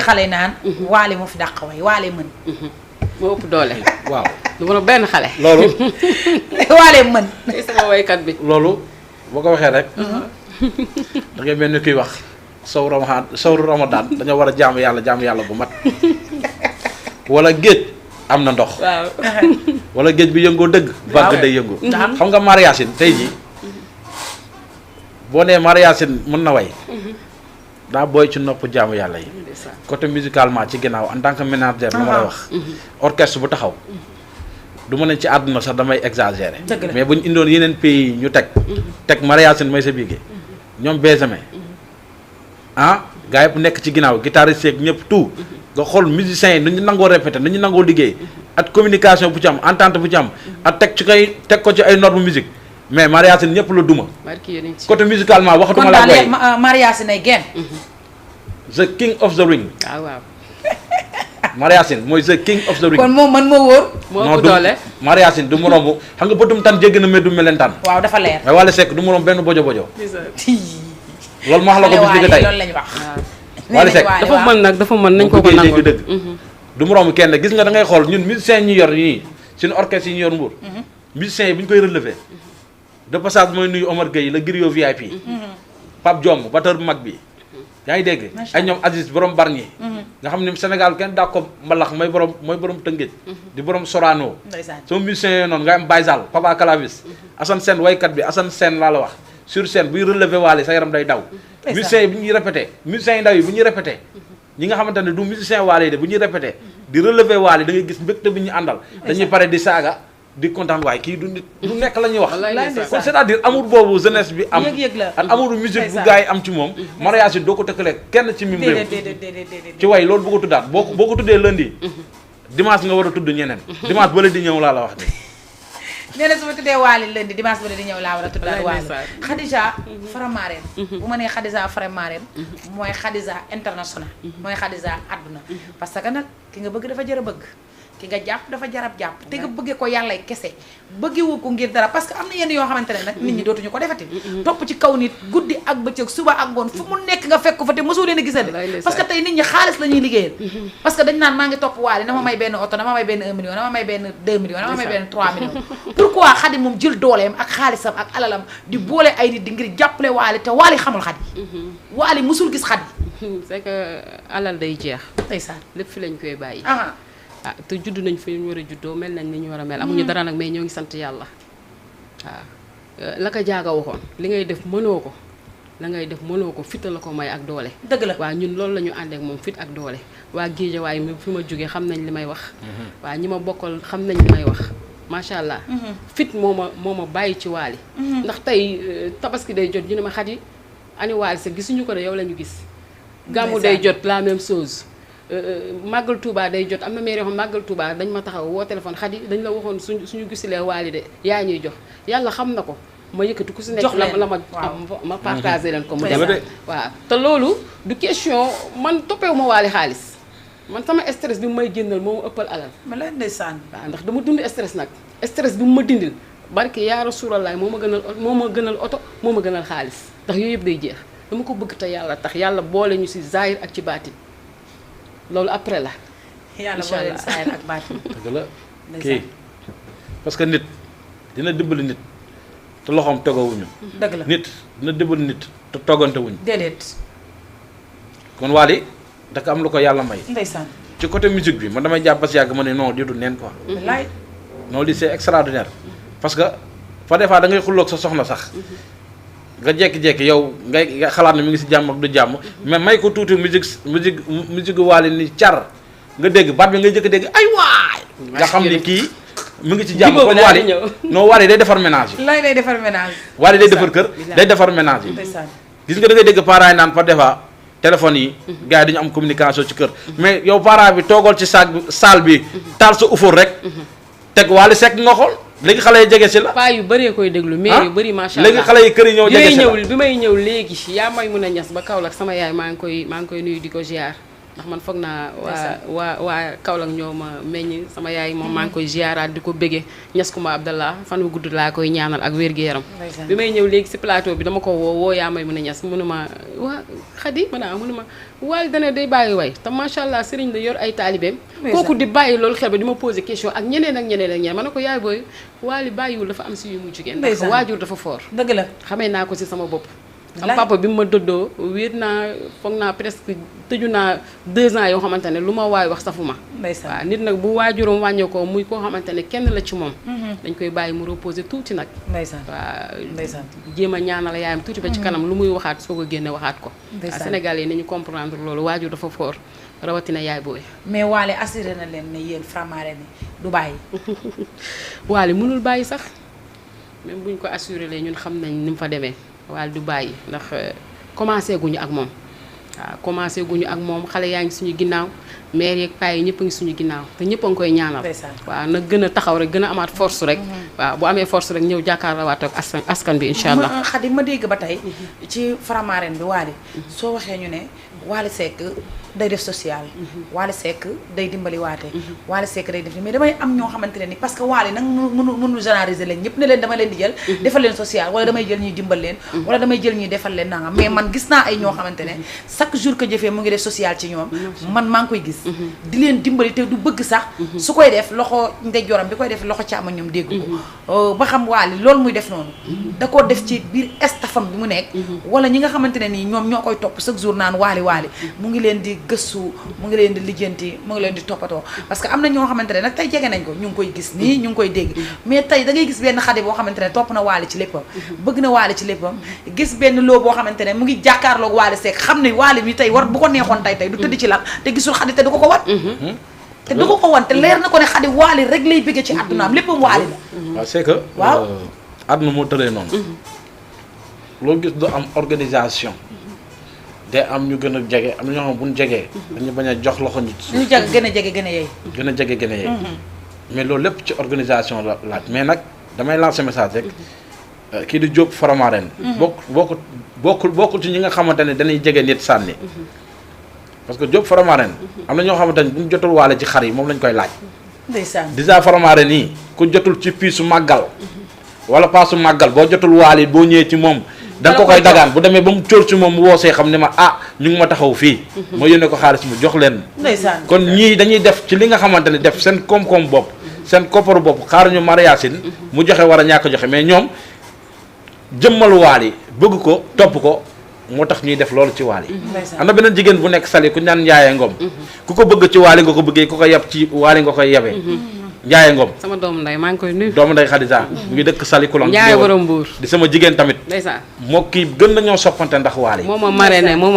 xale yi naan Wally moo fi dàq way Wally mën moo ëpp doole waaw du mën a benn xale loolu Wally mën tey sama waykat bi loolu boo ko waxee rek da ngay mel ni kuy wax sawru Ramadan dañoo war a jaamu yàlla bu mat wala géej am na ndox wala géej bi yëngoo dëgg vague day yëngoo xam nga mariage tey jii boo nee mariage mën na way daa booy ci nopp jaamu yàlla yi côté musicalement ci ginnaaw en tant que manager lu ma lay wax orchestre bu taxaw du ma ne ci àdduna sax damay exagérer mais bu ñu indoon yeneen pays ñu teg mariage may sa biige ñoom Benjamin gars yi bu nekk ci ginnaaw guitariste yeeg ñëpp tout nga xool musiciens yi nu ñu nangoo répété nu ñu nangoo liggéey ak communication bu ci am entente bu ci am ak teg ko ci ay normes musique mais mariage ñëpp la duma côté musicalement waxatuma la koy mariage nay gen the king of the ring waaw mariage mooy the king of the ring kon moom man moo wóor moo doole mariage du moroom xam nga bëtum tan jégg na mais du melentaan waaw dafa leer mais Wally Seck du moroom benn bojo loolu ma wax la ko bis digg tey loolu lañ wax Wally Seck dafa mën nañ ko nangul dëgg du moroom kenn gis nga da ngay xool ñun musiciens ñu yor ñii suñu orchestre yi ñu yor Mbour musiciens yi bu ñu koy relever de passage mooy nuyu Omar Gueye la griot VIP Pape Diong batteur bu mag bi yaa ngi dégg ay ñoom Aziz borom Bargny nga xam ne Sénégal kenn daa ko mbalax mooy borom Tëngéej di borom Sorano sama musiciens yooyu noonu nga am Baye Sall Papa Kalavis Assane Sène waykat bi Assane Sène laa la wax sur scène buy relever waale sa yaram day daw musiciens yi bu ñuy répété musiciens yi ndaw yi bu ñuy répété ñi nga xamante ne du musicien waale yi de bu ñuy répété di relever waale da ngay gis mbégte bi ñu àndal dañuy pare di saaga di kontaan waaye kii du nit lu nekk la ñuy wax kon c'est-à-dire amour boobu jeunesse bi am yëg-yëg la ak amour musique bu gars yi am ci moom mariage yi doo ko tëkkale kenn ci mim réew ci way loolu bu ko tuddaat boo ko tuddee lundi dimanche nga war a tudd ñeneen dimanche ba la di ñëw laa la wax de nee na su ma tuddee Waly lundi dimanche ba la di ñëw laa war a tuddaat Waly Khadija Faramareen bu ma nee Khadija Faramareen mooy Khadija international mooy Khadija àdduna parce que nag ki nga bëgg dafa jar a bëgg ki nga jàpp dafa jarab jàpp te nga bëggee ko yàllay kese bëggewu ko ngir dara parce que am na yenn yoo xamante ne nag nit ñi dootuñu ko defati topp ci kaw nit guddi ak bëccëg suba ak ngoon fu mu nekk nga fekk ko fa te mosoo leen a gisal parce que tey nit ñi xaalis la ñuy liggéeyal parce que dañ naan maa ngi topp Waly na ma may benn oto na ma may benn 1 million na ma may benn 2 millions na ma may benn 3 millions pourquoi Khady moom jël dooleem ak xaalisam ak alalam di boole ay nit di ngir jàppale Waly te Waly xamul Khady Waly musul gis Khady c'est que alal day jeex ndeysaan lépp fi lañ koy bàyyi te judd nañ fi ñu war a juddoo mel nañ ni ñu war a mel amuñu dara nag mais ñoo ngi sant yàlla waaw la ko jaaga waxoon li ngay def mënoo ko la ngay def mënoo ko fit la ko may ak doole dëgg la waaw ñun loolu la ñu àndeek moom fit ak doole waa Géejawaay mi fi ma jógee xam nañ li may wax waaw ñi ma bokkal xam nañ li may wax macha allah fit moo ma bàyyi ci Waly ndax tey tabaski day jot ñu ne ma Khady ani Waly sa gisuñu ko de yow la ñu gis gàmmu day jot la même chose màggal Touba day jot am na maire yoo xam màggal Touba dañ ma taxaw woo téléphone Khady dañ la waxoon suñu gisilee Waly de yaa ñuy jox yàlla xam na ko ma yëkkati ku si nekk la ma partagé leen ko mu dem waaw te loolu du question man toppewu ma Waly xaalis man sama stress bi mu may génnal moo ma ëppal alal ma leen ndeysaan waaw ndax dama dund stress nag stress bi mu ma dindil barke yaa Rasulallah moo ma gënal oto moo ma gënal xaalis ndax yooyu yëpp day jeex dama ko bëgg te yàlla tax yàlla boole ñu si zahir ak ci baatin loolu après la yàlla boole zahir ak baatin dëgg la kii parce que nit dina dimbali nit te loxoom togawuñu dëgg la nit dina dimbali nit te toggante wuñu déedéet kon Waly daka am lu ko yàlla may ndeysaan ci côté musique bi man damay jàpp ba si yàgg ma ne non diitu neen quoi wallaay non lii c'est extraordinaire parce que fa des fois da ngay xulloog sa soxna sax nga jekki-jekki yow ngay xalaat ne mi ngi si jàmm ak du jàmm mais may ko tuuti musique Waly ni car nga dégg baat bi ngay jëkk dégg ay waay nga xam ni kii mu ngi ci jàmm kon Waly non Waly day defar ménage yi lay day defar ménage Waly day defar kër day defar ménage yi gis nga da ngay dégg parents yi naan fa des fois téléphone yi gars yi dañu am communication ci kër mais yow parent bi toogal ci salle bi taal sa ufoor rek teg Waly Seck nga xool léegi xale yi jege si la paa yu bëree koy déglu mais yu bëri macha allah léegi xale yi kër yi ñëw jege si la bi may ñëw léegi yaa may mun a ñas ba Kaolack sama yaay maa ngi koy nuyu di ko ziar ndax man foog naa waa Kaolack ñoo ma meññ sama yaay moom maa ngi koy ziaraat di ko bége ñas kuma Abdallah fan wu gudd laa koy ñaanal ak wér-gu-yaram bi may ñëw léegi si plateau bi dama ko woo yaa may mun a ñas mënuma waa Khady mënuma Waly dane day bàyyi way te macha allah sëriñ la yor ay taalibeem kooku di bàyyi loolu xel ba di ma posé question ak ñeneen ak ñeneen ma ne ko yaay booy Waly bàyyiwul dafa am si yu mu jigéen ndax waajur dafa fort dëgg la xamee naa ko si sama bopp am papa bi mu ma dëddoo wéet naa foog naa presque tëju naa 2 ans yoo xamante ne lu ma waay wax safuma waaw nit nag bu waajuram wàññeekoo muy koo xamante ne kenn la ci moom dañ koy bàyyi mu reposer tuuti nag waaw jéem a ñaanal yaayam tuuti ba ci kanam lu muy waxaat soo ko génne waxaat ko waaw Sénégal yi nañu comprendre loolu waajur dafa fort rawatina yaay booy mais Waly assuré na leen ne yéen Faramareen ni du bàyyi Waly mënul bàyyi sax même buñ ko assuré lee ñun xam nañ ni mu fa demee Waly du bàyyi ndax commencé guñu ak moom waaw commencé guñu ak moom xale yaa ngi suñu ginnaaw maire yeeg paa yi ñëpp a ngi suñu ginnaaw te ñëpp a ngi koy ñaanal waaw na gën a taxaw rek gën a amaat force rek waaw bu amee force rek ñëw jàkkaarloowaat ak askan bi incha allah Khady ma dégg ba tey ci Faramareen bi Waly soo waxee ñu ne Waly Seck day def social Waly Seck day dimbali waate Waly Seck day def mais damay am ñoo xamante ne ni parce que Waly nag mënul généraliser leen ñëpp ne leen dama leen di jël defal leen social wala damay jël ñuy dimbal leen wala damay jël ñuy defal leen nangam mais man gis naa ay ñoo xamante ne chaque jour que jëfee mu ngi def social ci ñoom man maa ngi koy gis di leen dimbali te du bëgg sax su koy def loxo ndeyjooram bi koy def loxo càmmoñ ñoom dégg ko ba xam Waly loolu muy def noonu da koo def ci biir estafam bi mu nekk wala ñi nga xamante ne nii ñoom ñoo koy topp chaque jour naan Waly mu ngi leen di gëstu mu ngi leen di lijjanti mu ngi leen di toppatoo parce que am na ñoo xamante ne nag tey jege nañ ko ñu ngi koy gis nii ñu ngi koy dégg mais tey da ngay gis benn Khady boo xamante ne topp na Wally ci léppam bëgg na Wally ci léppam gis benn loo boo xamante ne mu ngi jàkkaarloog Wally Seck xam ne Wally mi tey war bu ko neexoon tey du tëdd ci lal te gisul Khady te du ko wan te du ko wan te leer na ko ne Khady Wally rek lay bëgg ci àddunaam léppam Wally la waaw c'est que waaw àdduna moo tëlee noonu loo gis du am organisation day am ñu gën a jege am na ñoo xam bu ñu jegee dañu bañ a jox loxo nit ñu jag gën a jege gën a yey gën a jege gën a yey mais loolu lépp ci organisation la laaj mais nag damay lancer message rek kii di Diop Faramaren bokkul ci ñi nga xamante ne dañuy jege nit sànni parce que Diop Faramaren am na ñoo xamante ne bu ñu jotul waale ci xar yi moom lañ koy laaj ndeysaan déjà Faramaren yi ku jotul ci piisu màggal wala paasu màggal boo jotul waale boo ñëwee ci moom da nga ko koy dagaan bu demee ba mu cóor ci moom mu woosee xam ne ma ñu ngi ma taxaw fii ma yónnee ko xaalis mu jox leen ndeysaan kon ñii dañuy def ci li nga xamante ne def seen koom-koom bopp seen kopparu bopp xaaruñu Mariasine mu joxe war a ñàkk joxe mais ñoom jëmmal Wally bëgg ko topp ko moo tax ñuy def loolu ci Wally am na beneen jigéen bu nekk Saly ku ñaan Ndiaye Ngom ku ko bëgg ci Wally nga ko bëggee ku ko yeb ci Wally nga koy yebee Ndiaye Ngom sama doomu nday maa ngi koy nuyu. doomu nday Khadija mu ngi dëkk Saly Kulon Ndiaye borom Mbour di sama jigéen tamit ndeysaan moo kii gën nañoo soppante ndax Wally moo ma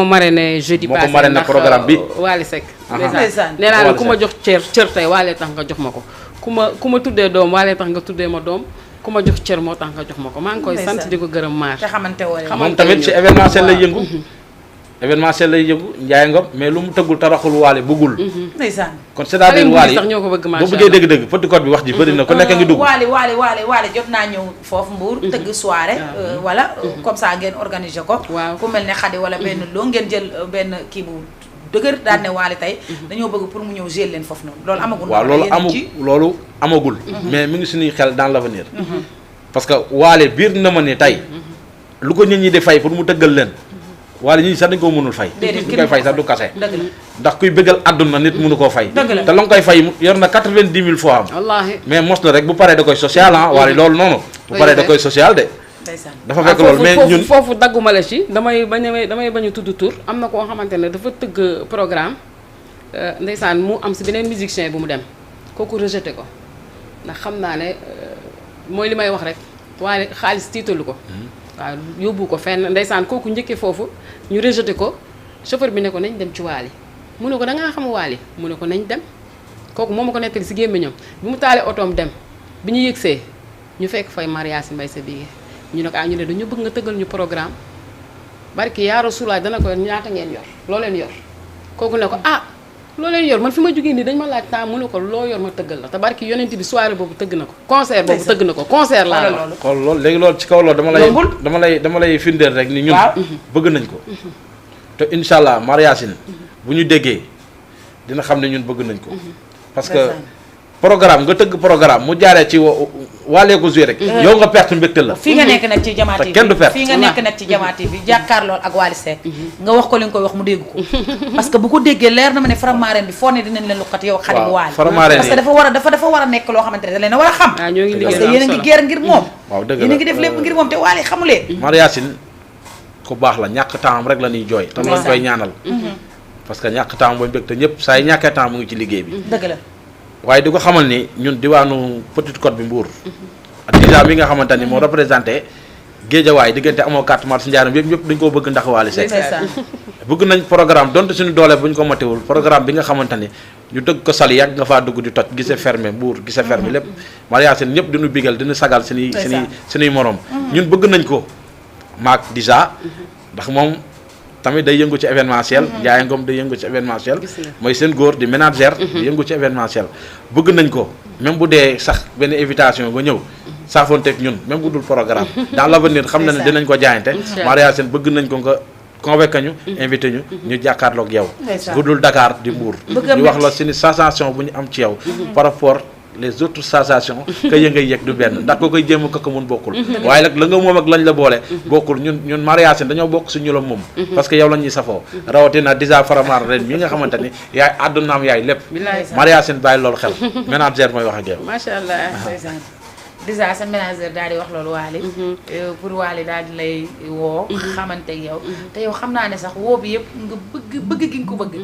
marraine jeudi moo ko passé marraine ndax programme bi Wally Seck ndeysaan nee naa la Wally ku ma Seck. jox cër tey Wally tax nga jox ma ko ku ma tuddee doom Wally tax nga tuddee ma doom ku ma jox cër moo tax nga jox ma ko maa ngi koy sant Ndeysaan. di ko gërëm maar te xamante woo leen. moom tamit ci événementiel lay yëngu événementiel lay yëngu Ndiaye Ngom mais lu mu tëggul taraxul Wally bëggul ndeysaan kon c'est-à-dire Wally sax ñoo ko bëgg boo macha bëggee allah dëgg-dëgg petit code bi wax ji bëri na ku nekk ngi dugg Wally jot naa ñëw foofu Mbour tëgg soirée wala comme ça ngeen organiser ko Waaw. ku mel ne Khady wala benn loo ngeen jël benn kii bu dëgër daan ne Wally tey dañoo bëgg pour mu ñëw gérer leen foofu noonu loolu amagul waaw loolu amagul mais mi ngi suñuy xel dans l'avenir parce que Wally biir na ma ni tey lu ko nit ñi di fay pour mu tëggal leen Wally ñi sax dañ koo mënul fay Déedéet, ñu koy fay sax du kase dëgg la ndax kuy bëggal àdduna nit mënu koo fay Dëgg la. te la nga koy fay yor na 90 000 fois am wallaahi mais mos la rek bu paree da koy social Wally loolu noonu bu paree da koy social de ndeysaan dafa fekk loolu mais ñun foofu dagguma la ci damay bañ a tudd tur am na koo xamante ne dafa tëgg programme ndeysaan mu am si beneen musicien bu mu dem kooku rejeté ko ndax xam naa ne mooy li may wax rek waaye xaalis tiitalu ko waaw yóbbu ko fenn ndeysaan kooku njëkkee foofu ñu rejeté ko chauffeur bi ne ko nañ dem ci Wally mu ne ko da ngaa xam Wally mu ne ko nañ dem kooku moo ma ko nettali si gémmiñam bi mu taalee otoom dem bi ñu yëgsee ñu fekk fay Mariasine Mbaye sa bigee ñu ne ko ñu ne dañu bëgg nga tëggal ñu programme barki yaa Rasulaay dana ko ñaata ngeen yor loo leen yor kooku ne ko loo leen yor man fi ma jógee nii dañ ma laaj temps mu ne ko loo yor ma tëggal la te barki yonent bi soirée boobu tëgg na ko concert boobu tëgg na ko concert laa la wax xool loolu léegi loolu ci kaw loolu dama lay firndeel rek ni ñun bëgg nañ ko te incha allah Mariasine bu ñu déggee dina xam ne ñun bëgg nañ ko parce que programme nga tëgg programme mu jaaree ci waalee ko joué rek yow nga perte mbégte la fii nga nekk nag ci Jama TV kenn du perte fii nga nekk nag ci Jama TV jàkkaarlool ak Wally Seck nga wax ko li nga koy wax mu dégg ko parce que bu ko déggee leer na ma ne Faramaren bi foo ne dinañ leen luqat yow Khady bu Wally Faramaren parce que dafa war a nekk loo xamante ne da leen a war a xam ñoo ngi parce liggéey que yéen a ngi guerre ngir moom waaw dëgg yéen a ngi def lépp ngir moom te Wally xamu leen Mariasine ku baax la ñàkk temps rek la ñuy jooy te lañ koy ñaanal parce que ñàkk temps mooy mbégte ñëpp saa yi ñàkkee temps mu ngi ci liggéey bi dëgg la waaye di ko xamal ni ñun diwaanu Petite Côte bi Mbour ak déjà mi nga xamante ni moo représenté Géejawaay diggante amoo carte marché njaaram yëpp dañ koo bëgg ndax Wally Seck bëgg nañ programme donte suñu doole bu ñu ko matewul programme bi nga xamante ni ñu dëgg ko Saly yàgg nga faa dugg di toj gise fermé Mbour gise fermé lépp Mariasine ñëpp diñu bigal dina sagal suñuy morom ñun bëgg nañ ko maak déjà ndax moom tamit day yëngu ci événementiel Ndiaye Ngom day yëngu ci événementiel mooy seen góor di ménagère di yëngu ci événementiel bëgg nañ ko même bu dee sax benn invitation ba ñëw saafoonteeg ñun même bu dul programme dans l'avenir xam na ne dinañ ko jaayante Mariasine bëgg nañ ko nga convoqué ñu invité ñu jàkkaarloog yow bu dul Dakar di Mbour ñu wax la seeni sensation bu ñu am ci yow par rapport les autres sensations que ya ngay yëg du benn ndax ko koy jéem a ko mun bokkul waaye nag la nga moom ak lañ la boole bokkul ñun Mariasine dañoo bokk suñu la moom parce que yow la ñuy safoo rawatina déjà Faramaren ren mi nga xamante ni yaay àddunaam yaay lépp Mariasine bàyyi loolu xel ménagère mooy wax ak yow macha allah déjà sa ménageur daal di wax loolu Wally pour Wally daal di lay woo xamante ak yow te yow xam naa ne sax woo bi yëpp nga bëgg gi nga ko bëgg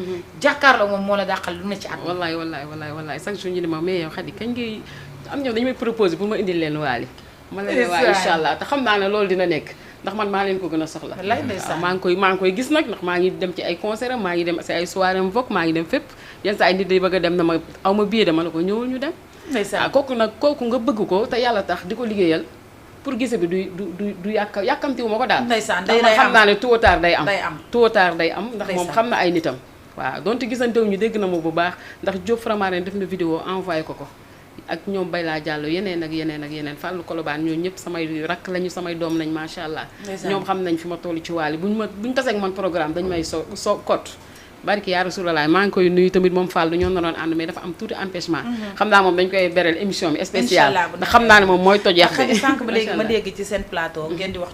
jàkkaarloo moom moo la dàqal lu ne ci at wallaay chaque jour ñu ne ma mais yow Khady kañ ngay am ñoom dañu may proposer pour ma indil leen Wally ma leen waa incha allah te xam naa ne loolu dina nekk ndax man maa leen ko gën a soxla maa ngi koy gis nag ndax maa ngi dem ci ay concert maa ngi dem ci ay soirée Vogue maa ngi dem fépp yenn saa ay nit day bëgg a dem na ma aw ma billet dama la ko ñëwul ñu dem kooku nga bëgg ko te yàlla tax di ko liggéeyal pour gise bi du yàkkamtiwu ma ko daal ndax man xam naa ne tôt ou tard day am ndax moom xam na ay nitam waaw donte gisantewu ñu dégg na ma bu baax ndax Diop Framaren def na vidéo envoyé ko ak ñoom Bayla Diallo yeneen ak yeneen Fallou Kolobane ñoo ñëpp samay rakk lañu samay doom nañ macha allah ñoom xam nañ fi ma toll ci Wally buñu taseeg man programme dañu may soo kot barki yaa Rasulallah maa ngi koy nuyu tamit moom Fallou ñoo naroon ànd mais dafa am tuuti empêchement xam naa moom dañ koy bereel émission bi spéciale ndax xam naa ne moom mooy toj yax de sànq ba léegi ma dégg ci seen plateau ngeen di wax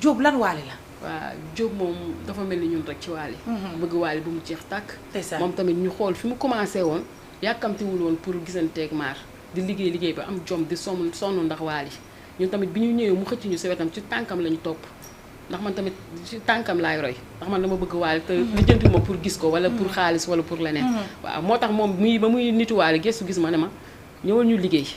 Diop lan Wally la waaw Diop moom dafa mel ni ñun rek ci Wally bëgg Wally bu mu jeex tàkk moom tamit ñu xool fi mu commencé woon yàkkamtiwul woon pour gisanteeg maar di liggéey ba am jom di sonn ndax Wally ñun tamit bi ñu ñëwee mu xëcc ñu si wetam ci tànkam lañu topp ndax man tamit ci tànkam laay roy ndax man dama bëgg Wally te lijjanti ma pour gis ko wala pour xaalis wala pour leneen waaw moo tax moom ba muy nitu Wally gëstu gis ma ne ma ñëwal ñu liggéey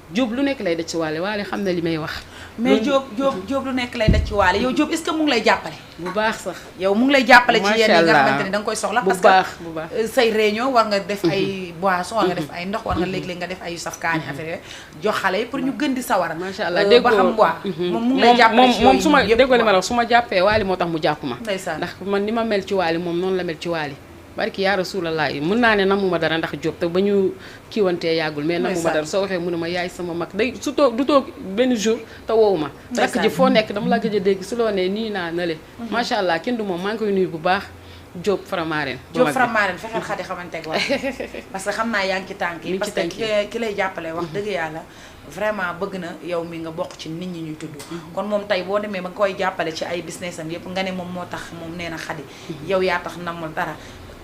Diop lu nekk lay daj ci Wally xam na li may wax mais Diop lu nekk lay daj ci Wally yow Diop est-ce que mu ngi lay jàppale bu baax sax yow mu ngi lay jàppale ci yenn yi nga xamante ne da nga koy soxla parce que say réunion war nga def ay boisson war nga def ay ndox war nga léeg-léeg nga def ay saf kaani affaire jox xale yi pour ñu gën di sawar macha allah ba xam waa moom mu ngi lay jàppale ci moom su ma déggoo li ma la wax su ma jàppee Wally moo tax mu jàpp ma ndeysaan ndax man ni ma mel ci Wally moom noonu la mel ci Wally barki yaa Rasulallah mën naa ne namuma dara ndax Diop te ba ñu kiiwantee yàggul mais namuma dara soo waxee mu ne ma yaay sama mag day su toog du toog benn jour te woowu ma rakk ji foo nekk dama la gëj a dégg su loo ne nii naa nale macha allah kenn du moom maa ngi koy nuyu bu baax Diop Framaren fexeel Khady xamante ak wax parce que xam naa yaa ngi ci tànk yi parce que ki lay jàppale wax dëgg yàlla vraiment bëgg na yow mi nga bokk ci nit ñi ñuy tudd kon moom tey boo demee ba nga koy jàppale ci ay business am yëpp nga ne moom moo tax moom nee na Khady yow yaa tax namul dara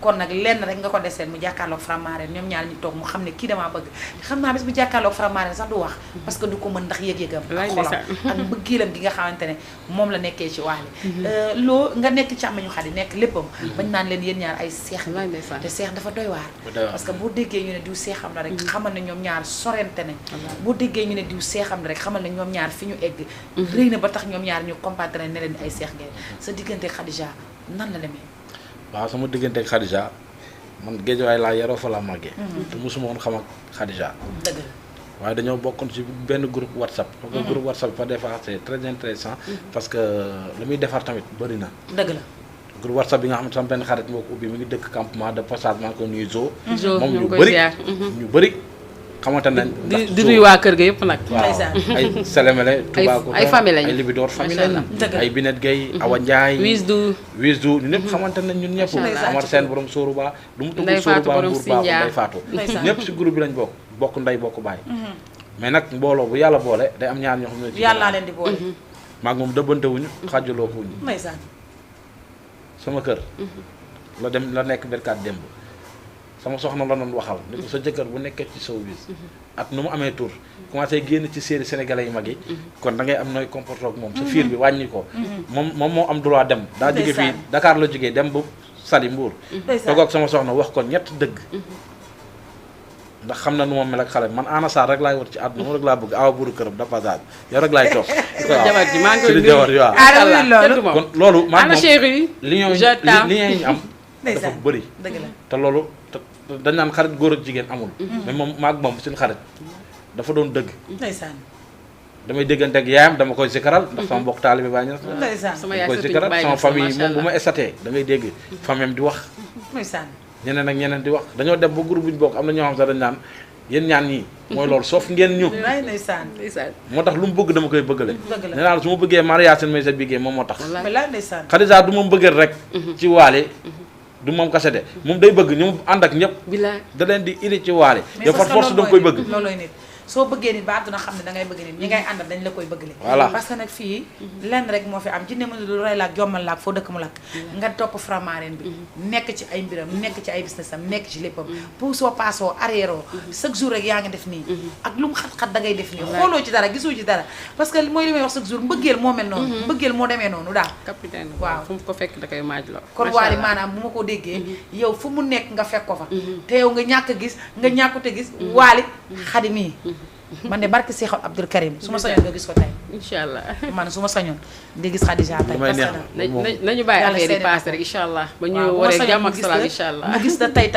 kon nag lenn rek nga ko deseen mu jàkkaarloog Framaren ñoom ñaar ñu toog mu xam ne kii damaa bëgg xam naa bis bu jàkkaarloog Framaren sax du wax parce que du ko mën ndax yëg-yëgam ak xolam ak mbëggeelam gi nga xamante ne moom la nekkee ci Wally loo nga nekk càmmiñu Khady nekk léppam bañ naan leen yéen ñaar ay seex te seex dafa doy waar parce que boo déggee ñu ne diw seexam la rek xamal ne ñoom ñaar sorente nañ boo déggee ñu ne diw seexam la rek xamal ne ñoom ñaar fi ñu egg rëy na ba tax ñoom ñaar ñu comparé ne leen ay seex ngeen sa diggante Khadija nan la demee waaw sama diggante ak Khadija man Géejawaay laa yaroo fa laa màggee te mosuma woon xam ak Khadija dëgg waaye dañoo bokkoon ci benn groupe WhatsApp parce que groupe WhatsApp par des fois c'est très intéressant parce que la muy defar tamit bëri na dëgg la groupe WhatsApp bi nga xam ne sama benn xarit moo ko ubbi mi ngi dëkk campement de passage maa ngi ko nuyu Zo moom ñu bëri xamante nañ di nuyu waa kër ga yëpp nag waaw ay Sélémélé Touba ay famille lañ ay Libidoor famille lañ ay Binet Gueye Awa Ndiaye Wisdu ñu ñëpp xamante nañ ñun ñëpp Amar Sène borom Sóoru Ba lu mu tudd Sóoru Ba Mbour Ba Ndeye Fatou ñëpp si groupe bi lañ bokk ndey bokk baay mais nag mbooloo bu yàlla boole day am ñaar ñoo xam ne yàlla leen di boole maag moom dëbbante wuñu xaajaloo ko wuñu ndeysaan sama kër la nekk berkaat démb sama soxna la doon waxal ni ko sa jëkkër bu nekkee ci showbiz at nu mu amee tour commencé génn ci série sénégalais yu mag yi kon da ngay am nooy comporté ak moom sa fiir bi wàññi ko moom moo am droit dem daa jóge fii Dakar la jógee dem ba Saly Mbour toog ak sama soxna wax ko ñett dëgg ndax xam na nu ma mel ak xale man Anna Sarr rek laay war ci àdduna moom rek laa bëgg awa buru këram da passage yow rek laay toog jabar ji maa ngi koy nuyu kon loolu maa moom li ñu am dafa bëri te loolu dañ naan xarit góor ak jigéen amul mais moom maag moom suñu xarit dafa doon dëgg ndeysaan damay déggante ak yaayam dama koy zikaral ndax sama mbokk taalibe baa ñu dama koy zikaral sama famille moom bu ma estatee da ngay dégg famille di wax ndeysaan ñeneen ak ñeneen di wax dañoo dem ba groupe bu ñu bokk am na ñoo xam sax dañ naan yéen ñaan ñii mooy loolu soof ngeen ñu ndeysaan moo tax lu mu bëgg dama koy bëggale nee naa la su ma bëggee Maria Sène may sa biggee moom moo tax ndeysaan Khadija du ma bëggal rek ci Wally du moom kase de moom day bëgg ñu mu ànd ak ñëpp da leen di indi ci Wally yow par force da nga koy bëgg soo bëggee nit ba àdduna xam ne da ngay bëgg nit ñi ngay àndal dañ la koy bëggale Voilà. parce que nag fii lenn rek moo fi am jinne mënu du rey laak jommal laak foo dëkk mu lakk nga topp Faramareen bi nekk ci ay mbiram nekk ci ay business am nekk ci léppam puusoo paasoo arrière chaque jour rek yaa ngi def nii ak lu mu xat-xat da ngay def nii xooloo ci dara gisoo ci dara parce que mooy li may wax chaque jour mbëggeel moo mel noonu mbëggeel moo demee noonu daal capitaine waaw. fu mu ko fekk da koy maaj loo kon waali maanaam bu ma ko déggee yow fu mu nekk nga fekk ko fa te yow nga ñàkk a gis nga ñàkkute gis waali xadi mii man de barke Seexul Abdul Karim su ma sañoon nga gis ko tey incha allah man su ma sañoon di gis Khadija tey Lu may parce neex que nañu bàyyi Yàlla affaire yi seede passé rek incha allah ba ñu waaw bu ma waree sañoon jàmm mu ak gis salaam la incha allah mu gis la tey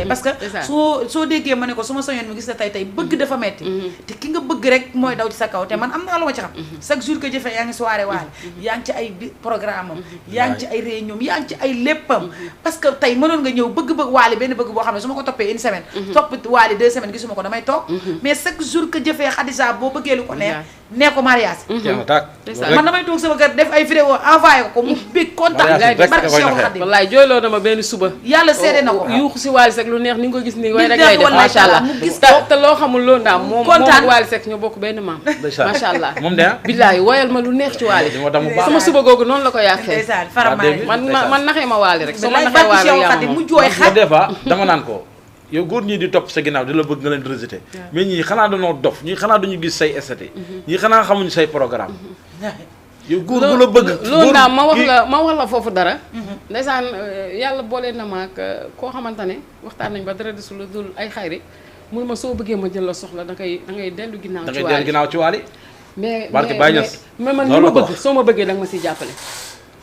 parce que C'est ça. soo déggee ma ne ko su ma sañoon mu gis la tey bëgg dafa metti te ki nga bëgg rek mooy daw ci sa kaw te man am naa lu ma ci xam chaque jour que jëfe yaa ngi soirée waale yaa ngi ci ay programme am yaa ngi ci ay réunion yaa ngi ci ay léppam parce que tey mënoon nga ñëw bëgg-bëgg waale benn bëgg boo xam ne su ma ko toppee une semaine topp waale 2 semaines gisuma ko damay toog mais chaque jour que jëfee Khadija boo bëggee lu ko neex nee ko mariage jeex na tàkk. ça. man damay toog sama kër def ay vidéo envoyé ko mu bég kontaan Mariage rek barke nga koy Cheikh naxee. Khadim wallaay jooyloo na ma benn suba yàlla seede na ko yuuxu si Wally Seck lu neex ni nga ko gis nii way rek Billahi lay def wallahi macha allah taala, mu gis te ko. te loo xamul loolu daam moom kontaan. ak Wally Seck ñoo bokk benn maam Ndeysaan. macha allah moom de ah. billaay woyal ma lu neex ci Wally di ma damu baax. sama suba googu noonu la ko yàqee ndeysaan Faramareen dégg. man naxee ma Wally rek soo ma Billahi naxee barke Wally Cheikh yaa Khadim ma mu moom jooy man xat des fois dama naan ko yow góor ñii di topp sa ginnaaw di la bëgg nga leen di rejeté mais ñii xanaa dañoo dof ñii xanaa duñu gis say esthétique ñii xanaa xamuñu say programme yow góor bu la bëgg loolu daal ma wax kii- la ma wax la foofu dara ndeysaan yàlla boole na ma ak koo xamante ne waxtaan nañ ba dara desul lu dul ay xayri mun ma soo bëggee ma jël la soxla da ngay dellu ginnaaw da ci ngay Wally dellu ginnaaw ci Wally mais Barke Baye Niass. mais man li Loolu ma la ko bëgg wax. soo ma bëggee da nga ma siy jàppale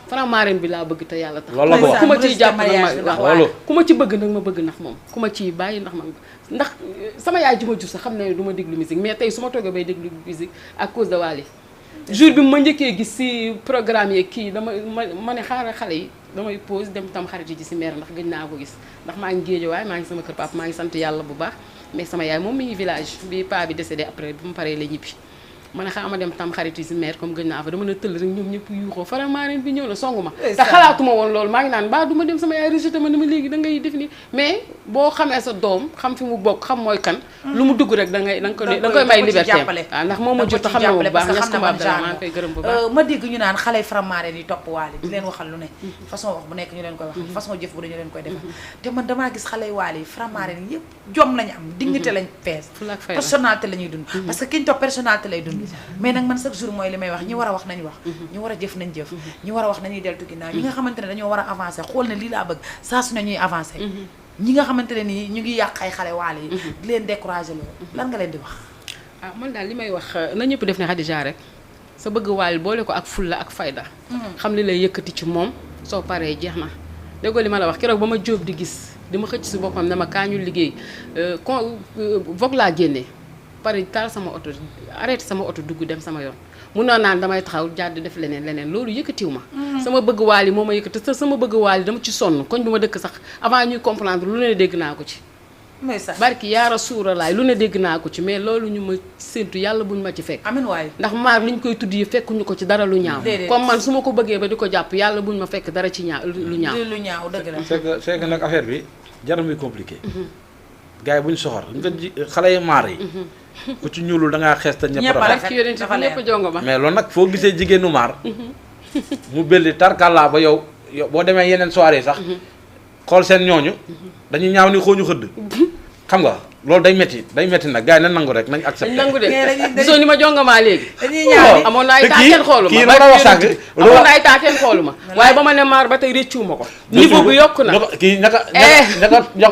Faramareen bi laa bëgg te yàlla tax loolu la ko wax. ku ma ciy jàpp nag mariage bi ma ndax waaw loolu. ku ma ci bëgg nag ma bëgg ndax moom ku ma ciy bàyyi ndax man ndax sama yaay ji ma jur sax xam ne du ma déglu musique mais tey su ma toogee bay déglu musique à cause de Wally jour bi ma njëkkee gis si programme yi kii ma ne xaaral xale yi damay pause dem tam xarit ji si mère ndax gëj naa ko gis ndax maa ngi Géejawaay maa ngi sama kër papa maa ngi sant yàlla bu baax mais sama yaay moom mi ngi village bi paa bi décédé après bu mu paree la ñibbi ma ne xaaral ma dem tam xarit yi si mère comme gëj naa fa dama ne tëll rek ñoom ñëpp yuuxoo Faramareen bi ñëw na songu ma te xalaatuma woon loolu maa ngi naan ba du ma dem sama yaay rejeté ma dama léegi da ngay def ni mais boo xamee sa doom xam fi mu bokk xam mooy kan lu mu dugg rek da nga koy may liberté waaw ndax moom ma jot te xam na bu baax ñas ko baab dara maa ngi koy gërëm bu baax ma dégg ñu naan xale Faramareen yi topp Wally di leen waxal lu ne façon wax bu nekk ñu leen koy wax façon jëf bu ne ñu leen koy defal te man damaa gis xale Wally yi Faramareen yi yëpp jom lañu am dignité lañ fees Fulla ak fayda. personnalité la ñuy dund parce que ki ñu topp personnalité lay dund mais nag man chaque jour mooy li may wax ñi war a wax nañ wax ñi war a jëf nañ jëf ñi war a wax nañuy deltu ginnaaw ñi nga xamante ne dañoo war a avancer xool ne lii laa bëgg saa su ne ñuy avancer ñi nga xamante ne nii ñu ngi yàq ay xale Wally yi di leen décourager loolu lan nga leen di wax ah man daal li may wax na ñëpp def ne Khadija rek sa bëgg Wally boole ko ak fulla ak fayda xam li lay yëkkati ci moom soo paree jeex na déggoo li ma la wax keroog ba ma jóob di gis di ma xëcc si boppam ne ma kaa ñu liggéey Vogue laa génnee pare taal sama oto arrêté sama oto dugg dem sama yoon mun naa naan damay taxaw jàdd def leneen loolu yëkkatiw ma sama bëgg Wally moo ma yëkkati te sama bëgg Wally dama ci sonn koñ bi ma dëkk sax avant ñuy comprendre lu ne dégg naa ko ci mooy sax barki yaara suuralaay lu ne dégg naa ko ci mais loolu ñu ma séntu yàlla buñ ma ci fekk amin waaye ndax maar li ñu koy tudd yi fekkuñu ko ci dara lu ñaaw Déedéet. comme man su ma ko bëggee ba di ko jàpp yàlla buñ ma fekk dara ci ñaaw lu ñaaw lu ñaaw dëgg la c'est que nag affaire bi jarul muy compliqué gars yi bu ñu soxor nga ji xale yi maar yi ku ci ñuulul da ngaa xees te ñëpp Ñëpp a rafet rafet. ak yonent dafa bi ñëpp leer. jongo ma mais loolu nag foo gisee jigéenu maar mu belli tarkalla ba yow boo demee yeneen soirée sax xool seen ñooñu dañuy ñaaw ni xooñu xëdd xam nga loolu day métti nag gars yi nañ nangu rek nañ accepté dañ nangu de Mais dañuy- gisoo ni ma jongamaa léegi dañuy ñaaw amoon na ay te temps kii- kenn xoolu kii ma la wax sànq amoon na ay temps kenn xoolu ma waaye ba ma ne maar ba tey réccuuma ko niveau bi yokku na kii ñaka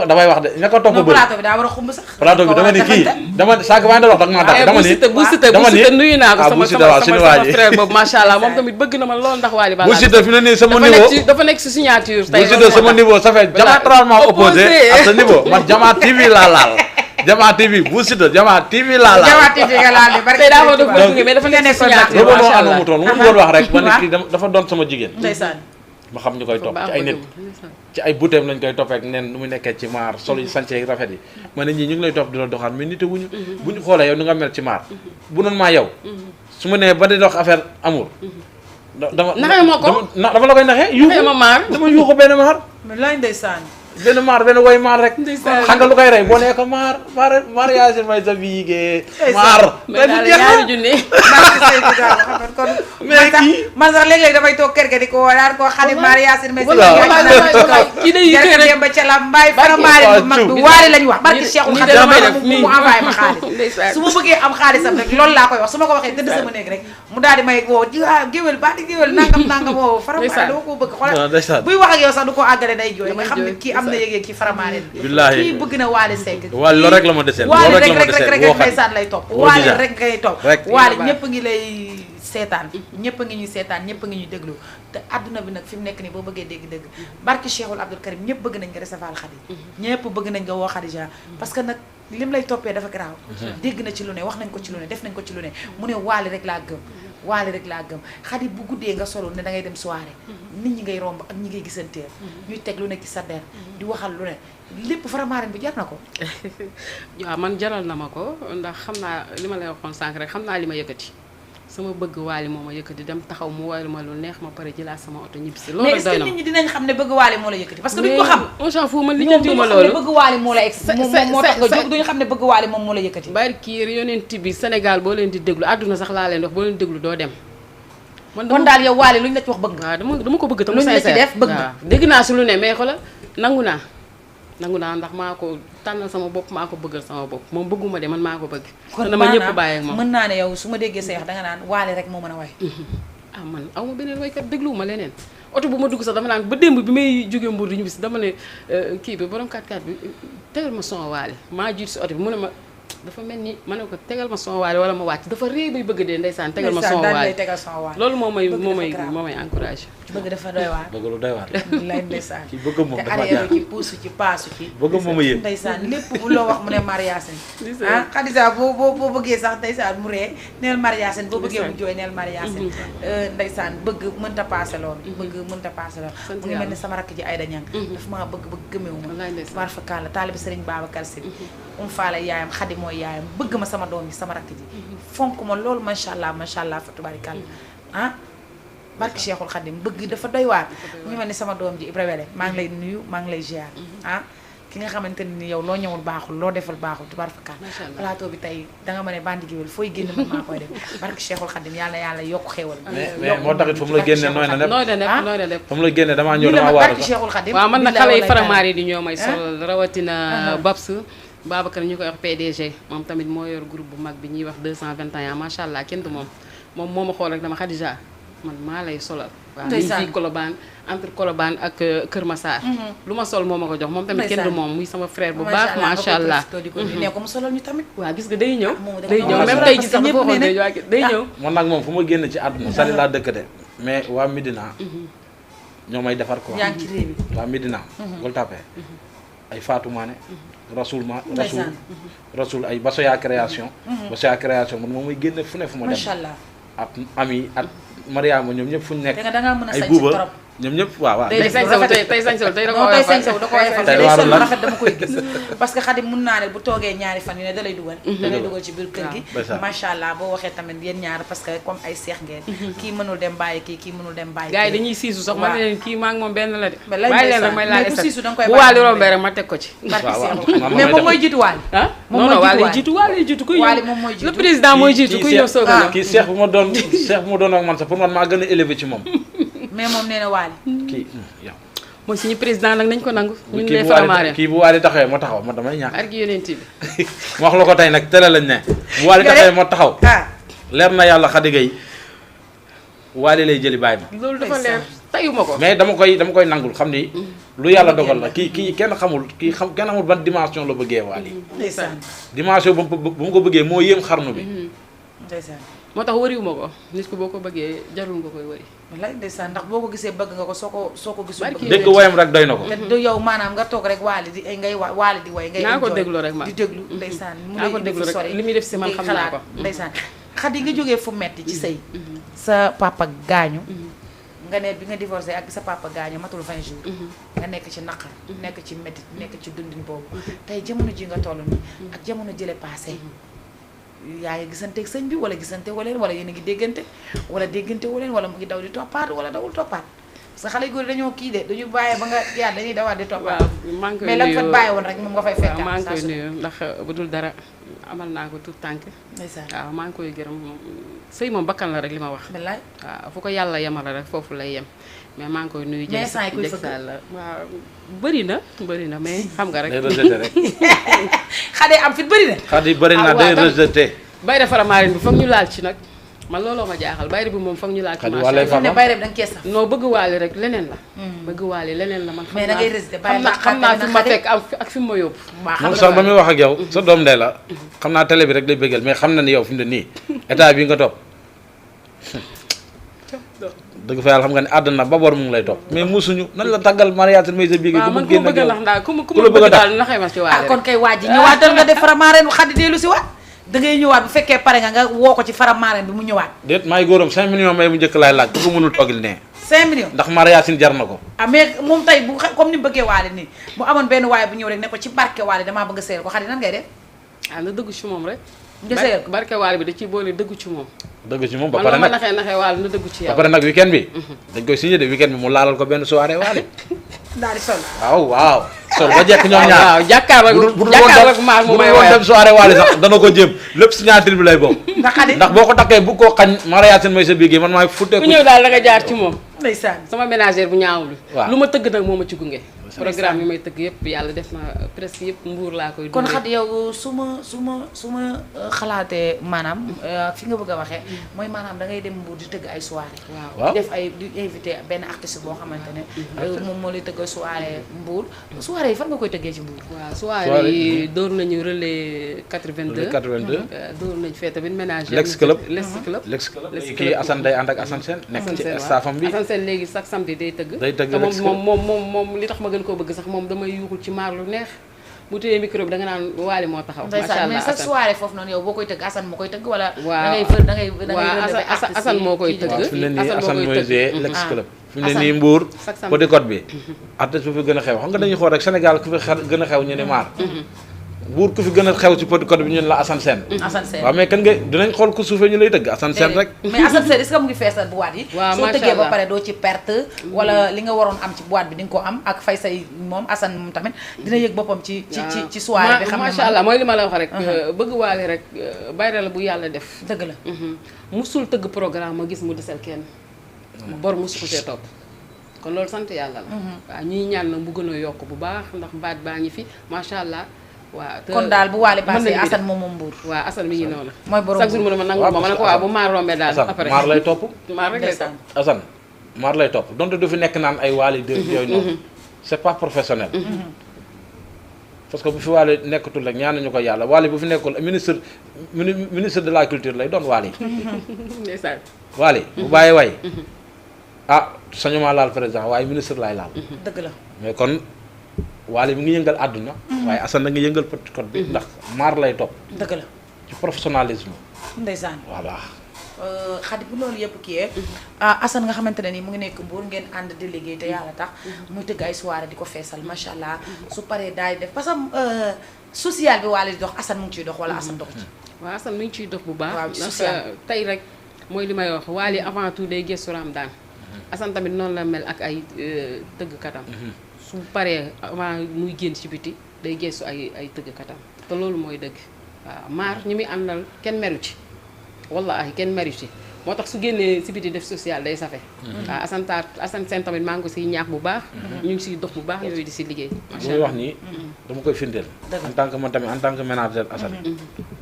damay wax de ñaka topp non bëri plateau bi daa war a xumb sax plateau bi dama ni kii dama sànq maa ngi doon wax dag maa tax dama ni bu site nuyu naa ko ah, sama bu Siteu waaw, suñu waa ji. frère boobu macha allah moom tamit bëgg na ma lool ndax Wally bu Ballago Siteu fi ne nii sama niveau dafa nekk si signature bu tey Siteu sama niveau ça fait diamétralement opposé Opposé. à ce niveau man Jama TV laa laal Jama TV bu Siteu Jama TV laa laal jawaati fi nga laal barke tey daa ma def Tuubaa. bëgg mais dafa nekk si nekkoon signature loolu moo macha ànd allah mu toon lu mu bëggoon wax rek man ni kii dafa doon sama jigéen ndeysaan ma xam ñu koy topp ci ay nit ci ay butéem lañ koy toppee ak nen nu mu nekkee ci maar solo yi sànce yi rafet yi ma ne ñii ñu ngi lay topp di la doxaan mais nite wuñu bu ñu xoolee yow ni nga mel ci maar bu noonu maa yow su ma nee ba di dox affaire amour dama naxee ma ko dama la koy naxee yuuxu naxee ma maar dama yuuxu benn maar laay ndeysaan benn maar benn woy maar rek. Ndeysaan. xam nga lu koy rey boo nee ko maar Yacine may sa biige. maar mais daal ñaari junne. mais kii man sax léeg-léeg damay toog kër ga di ko daan ko xadi maar Yacine may kii day yëkkër rek ba ca la mbaay faramaari bu mag bi waali lañ wax barki Cheikhul nii Khadim damay def nii. mu envoyé ma xaalis Ndeysaan. su ma bëggee am xaalisam rek loolu laa koy wax su ma ko waxee tëdd sama néeg rek mu daal di may woo géwél ba di géwél nangam woo faramaari Ndeysaan. dama ko bëgg xoolal ndeysaan. buy wax ak yow sax du ko àggale day jooy nga Damay xam ne jooy. kii am na yëg-yëg ci faramaari Billaahi. kii bëgg na Waly Seck Waly loolu rek la ma deseel Waly loolu rek la ma deseel rek woo xam ndeysaan lay topp woo Waly Dija. rek ngay topp Rek. Waly ñëpp ngi lay seetaan ñëpp a ngi ñuy seetaan ñëpp a ngi ñuy déglu te adduna bi nag fi mu nekk nii boo bëggee dégg-dégg barki Cheikhul Abdoul Karim ñëpp bëgg nañ nga recevoir Khady ñëpp bëgg nañ nga woo Khadija parce que nag lim lay toppee dafa garaaw dégg na ci lu ne wax nañ ko ci lu ne def nañ ko ci lu ne mu ne Waly rek laa gëm Waly rek laa gëm Khady bu guddee nga solo ne da ngay dem soirée nit ñi ngay romb ak ñi ngay gisanteel ñuy teg lu ne ci sa der di waxal lu ne lépp Faramareen bi jar na ko waaw man jaral na ma ko ndax xam naa li ma lay waxoon sànq rek xam naa li ma yëkkati sama bëgg Waly moo ma yëkkati dem taxaw mu woyal ma lu neex ma pare jëlaat sama oto ñibbisi loolu mais est-ce doy que na nit ñi dinañ xam ne bëgg Waly moo la yëkkati parce que duñ ko xam on s'en fout man ñoom lijjantiwuma duñu xam ne loolu bëgg Waly moo la ex moo tax nga sa- jóg duñu xam ne bëgg Waly moom moo la yëkkati barki yonent bi Sénégal boo leen di déglu àdduna sax laa leen wax boo leen di déglu doo dem man kon daal yow Waly luñ la ci wax bëgg nga waaw dama ko bëgg te mu luñ la ci sincère. def bëgg nga. waaw dégg naa si lu ne mais xoolal nangu naa ndax maa ko tànnal sama bopp maa ko bëggal sama bopp moom bëgguma de man maa ko bëgg kon te dama ñëpp maanaam bàyyi ak moom mën naa ne yow su ma déggee sa wax danga naan Waly rek moo mën a way ah man aw ma beneen waykat dégluwuma leneen oto bu ma dugg sax dama naan ba démb bi may jógee Mbour di ñu bis dama ne kii bi borom 4x4 bi tegal ma son Waly maa jiitu si oto bi mu ne ma dafa mel ni ma ne ko tegal ma son Waly wala ma wàcc dafa réy bay bëgg dee ndeysaan tegal ma son daal lay Waly tegal son Waly loolu moo may Bëgg moo dafa may grave. moo may encouragé bëgg dafa doy waar bëgg lu doy waar lay ndeysaan kii bëgg moom te dafa arrière jaar ci puusu ci paasu ci bëgg moom a yéen ndeysaan lépp bu loo wax mu ne Mariasine Ndeysaan. ah Khadija boo bëggee sax ndeysaan mu ree neel Mariasine boo bëggee mu jooy neel Mariasine ndeysaan bëgg mënta paase loolu bëgg mënta paase loolu Sant mu ngi mel ni yàlla. sama rakk ji Aïda Niang dafa maa bëgg gëmewu ma Wallaay ndeysaan. war fa kàlla taalibi Serigne Babacar Sy faala yaayam Khady mooy yaayam bëgg ma sama doom yi sama rakk ji fonk ma loolu macha allah fa tubaarikàlla ah barki Cheikhul Khadim bëgg dafa doy waar mu ngi mel ni sama doom ji Ibra Wele maa ngi lay nuyu maa ngi lay ziar ah ki nga xamante ni yow loo ñëwul baaxul loo defal baaxul tubaarkalla Macha Allah. plateau bi tey danga ma ne bandi géwél fooy génn man maa koy def barki Cheikhul Khadim yàlla yokk xéewal mais moo taxit fu mu la génne nooy na nepp nooy na nepp ah. nooy na nepp fu mu la génne damaa ñëw ñu la damaa ma waaru barki sax Cheikhul Khadim waaw man nag billahi xale yi wallahi faramaar yi taala. di ñoo may sol rawatina Babs Babacar ñu koy wax PDG moom tamit moo yor groupe bu mag bi ñuy wax 221 macha allah kenn du moom moo ma xool rek dama Khadija man maa lay solal waaw ñu Ndeysaan. fii Colobane entre Colobane ak Kër Massar lu ma sol moo ma ko jox moom tamit kenn du Ndeysaan. moom muy sama frère bu baax macha allah ne ko mu solal ñu tamit waaw gis nga day ñëw moom da day ko ñëw war a même solal tey parce ji que sax ñëpp dafa waxoon nee day nañ- day ah. ñëw man nag moom fu ma génn ci àdduna sali laa dëkk de mais waa Médina ñoo may defar quoi yaa ngi ci réew mi waa Médina Gueule Tapée ay Fatou Mané Rasoul Ndeysaan. Rasoul ay Basoya création Basoya création man moom muy génne fu ne fu ma dem macha allah ak ami ak Mariama ñoom ñëpp fu ñu nekk da nga mën a ay sañ buuba trop ñoom ñëpp waaw Day tey def sañ lu saw rafet. tey sañ saw tey da ko non war a tey fay. sañ saw da koy fal Tey day waaru sol lan? rafet dama koy gis parce que Khady mun naa ne bu toogee ñaari fan yu ne da lay dugal da lay dugal ci biir kër gi Ndeysaan. macha allah boo waxee tamit yéen ñaar parce que comme ay seex ngeen kii mënul dem bàyyi kii mënul dem bàyyi gars yi kii. dañuy siisu sax Waaw. man leen kii maa ngi moom benn la de Mais lay bàyyi leen ndeysaan. rek may Mais laal ku estat siisu danga koy bu bàyyi waali mu rombee dem. rek ma teg ko ci barki waaw, waaw. Seexul Man mais mooy moom def. mooy jiitu waali ah moom non mooy non waali jiitu jiitu waali jiitu kuy Waali ñëw moom mooy jiitu. le président mooy jiitu kuy ñëw soog a ñëw kii seex bu ma doon seex bu ma doon ak man sax pour man maa gën a élevé ci moom mais moom nee na waali kii yow mooy suñu président nag nañ ko nangu ñun kii les bu waali Faramareen kii bu waali taxawee ma taxaw ma damay ñàkk argi yonent bi ma wax la ko tey nag télé lañ ne bu waali Nga de- taxawee ma taxaw ah leer na yàlla Khady Gueye waali lay jëli bàyyi ma loolu dafa leer tayuma ko mais dama koy nangul xam ni lu yàlla dogal la kii kenn xamul kenn xamul ban dimension la bëggee waali ndeysaan dimension bu mu ko bëggee moo yéem xarnu bi ndeysaan moo tax wëriwuma ko nit ko boo ko bëggee jarul nga koy wëri wallaay ndeysaan ndax boo ko gisee bëgg nga ko soo ko gisul Barki bëgg dégg woyam rek doy na ko te du yow maanaam nga toog rek waali di ngay waali di way ngay naa ko enjoy, déglu rek ma di déglu ndeysaan mu naa ko lay indi déglu fu rek sori li muy def si man ngay xam naa xalaat, ko. ndeysaan Khady nga jógee fu metti ci sëy sa papa gaañu nga ne bi nga divorcé ak sa papa gaañu matul 20 jours nga nekk ci naqar nekk ci métti nekk ci dundin boobu tey jamono ji nga toll nii ak jamono jële passé yaa ngi gisanteeg sëñ bi wala gisante waleen wala yéen a ngi déggante wala déggante waleen wala mu ngi daw di toppaat wala dawul toppaat parce que xale góor dañoo kii de dañu bàyyi ba nga yaa dañuy dawaat di topp. waaw maa ngi koy mais la nga fa bàyyi woon rek moom nga fay fekkaat. waaw maa ngi koy saa su ne. nuyu ndax bu dul dara amal naa ko tout tànk ndeysaan waaw maa ngi koy gërëm sëy moom bakkan la rek li ma wax billaay. waaw fu ko yàlla yemala rek foofu lay yem mais maa ngi koy nuyu Mais saa yi kuy fëgg. Sall la waaw bëri na mais xam nga day rek rejeté rek. xale am fit bëri na. Xadi bëri na Ah, day waaw, tam- rejeté. bayre faramaareen bi foog ñu laal ci nag man looloo ma jaaxal bayre bi moom foog ñu laal ci Xadi macha wàllee allah ne Fama. bayre bi da nga cee saf. non bëgg waale rek leneen la bëgg waale leneen la man Mais da ngay résister, bàyyi xam naa la xam naa xàtte fi na ma xale. fekk ak fi ma yóbbu waa xam moom nga sax ba muy wax ak yow sa doom ndey la xam naa télé bi rek lay bëggal mais xam na ni yow fi mu ne nii état bi nga topp dëgg fa yàlla xam nga ne àdduna ba bor mu ngi lay topp mais musuñu nan la tàggal mariage may sa biir waaw man ku ma bëgg a nax daal ku ma ku la bëgg a bëgg tax. daal naxee ma ci waale ah kon rek kay waa ji ñëwaatal nga def faramaareen xadi deelu si waat da ngay ñëwaat bu fekkee pare nga woo ko ci faramaareen bi mu ñëwaat déet maay góoram 5 millions may mu njëkk laay laaj ku ko mënul toggil ne 5 millions. ndax mariage jar na ko ah mais moom tey bu comme ni mu bëggee waale nii mu amoon benn waaye bu ñëw rek ne ko ci barke waale damaa bëgg a seeyal ko xadi nan ngay def ah na dëggu ci moom rek nga seeyal ko. barke waale bi da ciy boole dëggu ci moom dëgg ci moom ba man pare la ma nag naxee waale na dëggu ci ba yow pare nag weekend bi dañ koy signé de weekend bi mu laalal ko benn soirée waale daal di sol. waaw sol ba jekk ñoom ñaar waaw jàkkaarloo bu dul jàkkaarloo maag mu may woon dem woyal soirée waale sax dana ko jéem lépp signature bi lay bokk ndax xadi ndax boo ko takkee bu ko xañ mariage may sa biir gi man maay ku futteeku ñëw daal da nga jaar ci moom ndeysaan. sama ménagère bu ñaawul waaw. lu ma tëgg nag moo ma ci gunge programme yi may tëgg yëpp yàlla def na presque yëpp mbuur laa koy kon dundee. xadi yow su ma xalaatee maanaam fi nga bëgg a waxee mooy maanaam da ngay dem Mbour di tëgg ay soirée waaw. di def ay di invité benn artiste boo xamante ne moom moo lay tëgg soirée Mbour soirée yi fan nga koy tëggee ci Mbour waaw soirée yi door nañu relais 82 82 door nañu fee tamit ménagère Lex Club. Lex Club Lex Club Lex kii Club. Assane day ànd ak Assane Sène nekk ci staffam bi Assane Sène léegi chaque samedi day tëgg Day tëgg te Lex Club. moom li tax ma gën koo bëgg sax moom damay yuuxul ci maar lu neex bu téyee micro bi da nga naan waali moo taxaw macha ndeysaan allah mais sa Assane soirée foofu noonu yow boo koy tëgg Assane moo koy tëgg wala Waaw. da ngay fër da ngay Waaw, relever Assane- artistes Assane yi moo koy kii tëgg. di- fi mu ne nii Assane moo Assane koy mooy tëgg. joué Lex Ah. Club fi mu ne Assane. nii Mbour Chaque samedi. Petite Côte bi artiste bu fi gën a xew xam nga dañuy xool rek Sénégal ku fi gën a xew ñu ne maar Mbour ku fi gën a xew ci Petite Côte bi ñun la Assane Sène Assane Sène waaw mais kan nga dinañ xool ku suufee ñu lay tëgg Assane Sène rek mais Assane Sène est-ce que mu ngi feesal boîte yi Waaw, soo macha tëggee ba Allah. pare doo ci perte wala li nga waroon am ci boîte bi di nga ko am ak fay say moom Assane moom tamit dina yëg boppam ci soirée bi xam ne macha allah mooy li ma la wax rek bëgg waale rek bayra la bu yàlla def dëgg la musul tëgg programme ma gis mu desel kenn bor musu ko see topp kon loolu sant yàlla la waaw ñuy ñaan na mu gën a yokk bu baax ndax baat baa ngi fi macha allah waaw te kon daal bu waale mën passé nañu fi Assane def. moom moom Mbour waaw Assane mi ngi noonu mooy borom chaque jour mu ne ma nangu Waaw, ma ma ne ko parce waaw que bu maar rombee daal Assane après maar lay topp maar rek lay topp ndeysaan Assane maar lay topp donte du fi nekk naan ay waali de yooyu noonu c'est pas professionnel parce que bu fi waale nekkatul rek ñaan nañu ko yàlla waale bu fi nekkul ministre de la culture lay doon waale ndeysaan waale bu bàyyi way ah sañu maa laal président waaye ministre laay laal dëgg la mais kon waale mi ngi yëngal àdduna waaye Assane na nga yëngal Petite Côte bi ndax maar lay topp dëgg la ci professionnalisme ndeysaan voilà xadi bu loolu yëpp kii Assane nga xamante ne nii mu ngi nekk Mbour ngeen ànd di liggéey te yàlla tax muy tëgg ay soirée di ko feesal macha allah su paree daay def parce que social bi waale di dox Assane mu ngi ciy dox wala Assane dox ci waaw Assane mi ngi ciy dox bu baax Waaw, ci ndax social. tey rek mooy li may wax waali avant tout day gëstu Ramadaan Assane tamit noonu la mel ak ay tëggkatam su paree avant muy génn ci biti day gëstu ay tëggkatam te loolu mooy dëgg waaw maar ñi muy àndal kenn meru ci wallaahi kenn meru ci moo tax su génnee si biti def social day safe waaw Assane Sène tamit maa ngi ko siy ñaax bu baax ñu ngi siy dox bu baax yooyu di si liggéey li macha muy allah wax nii dama koy firndeel en tant que man tamit en tant que manager Assane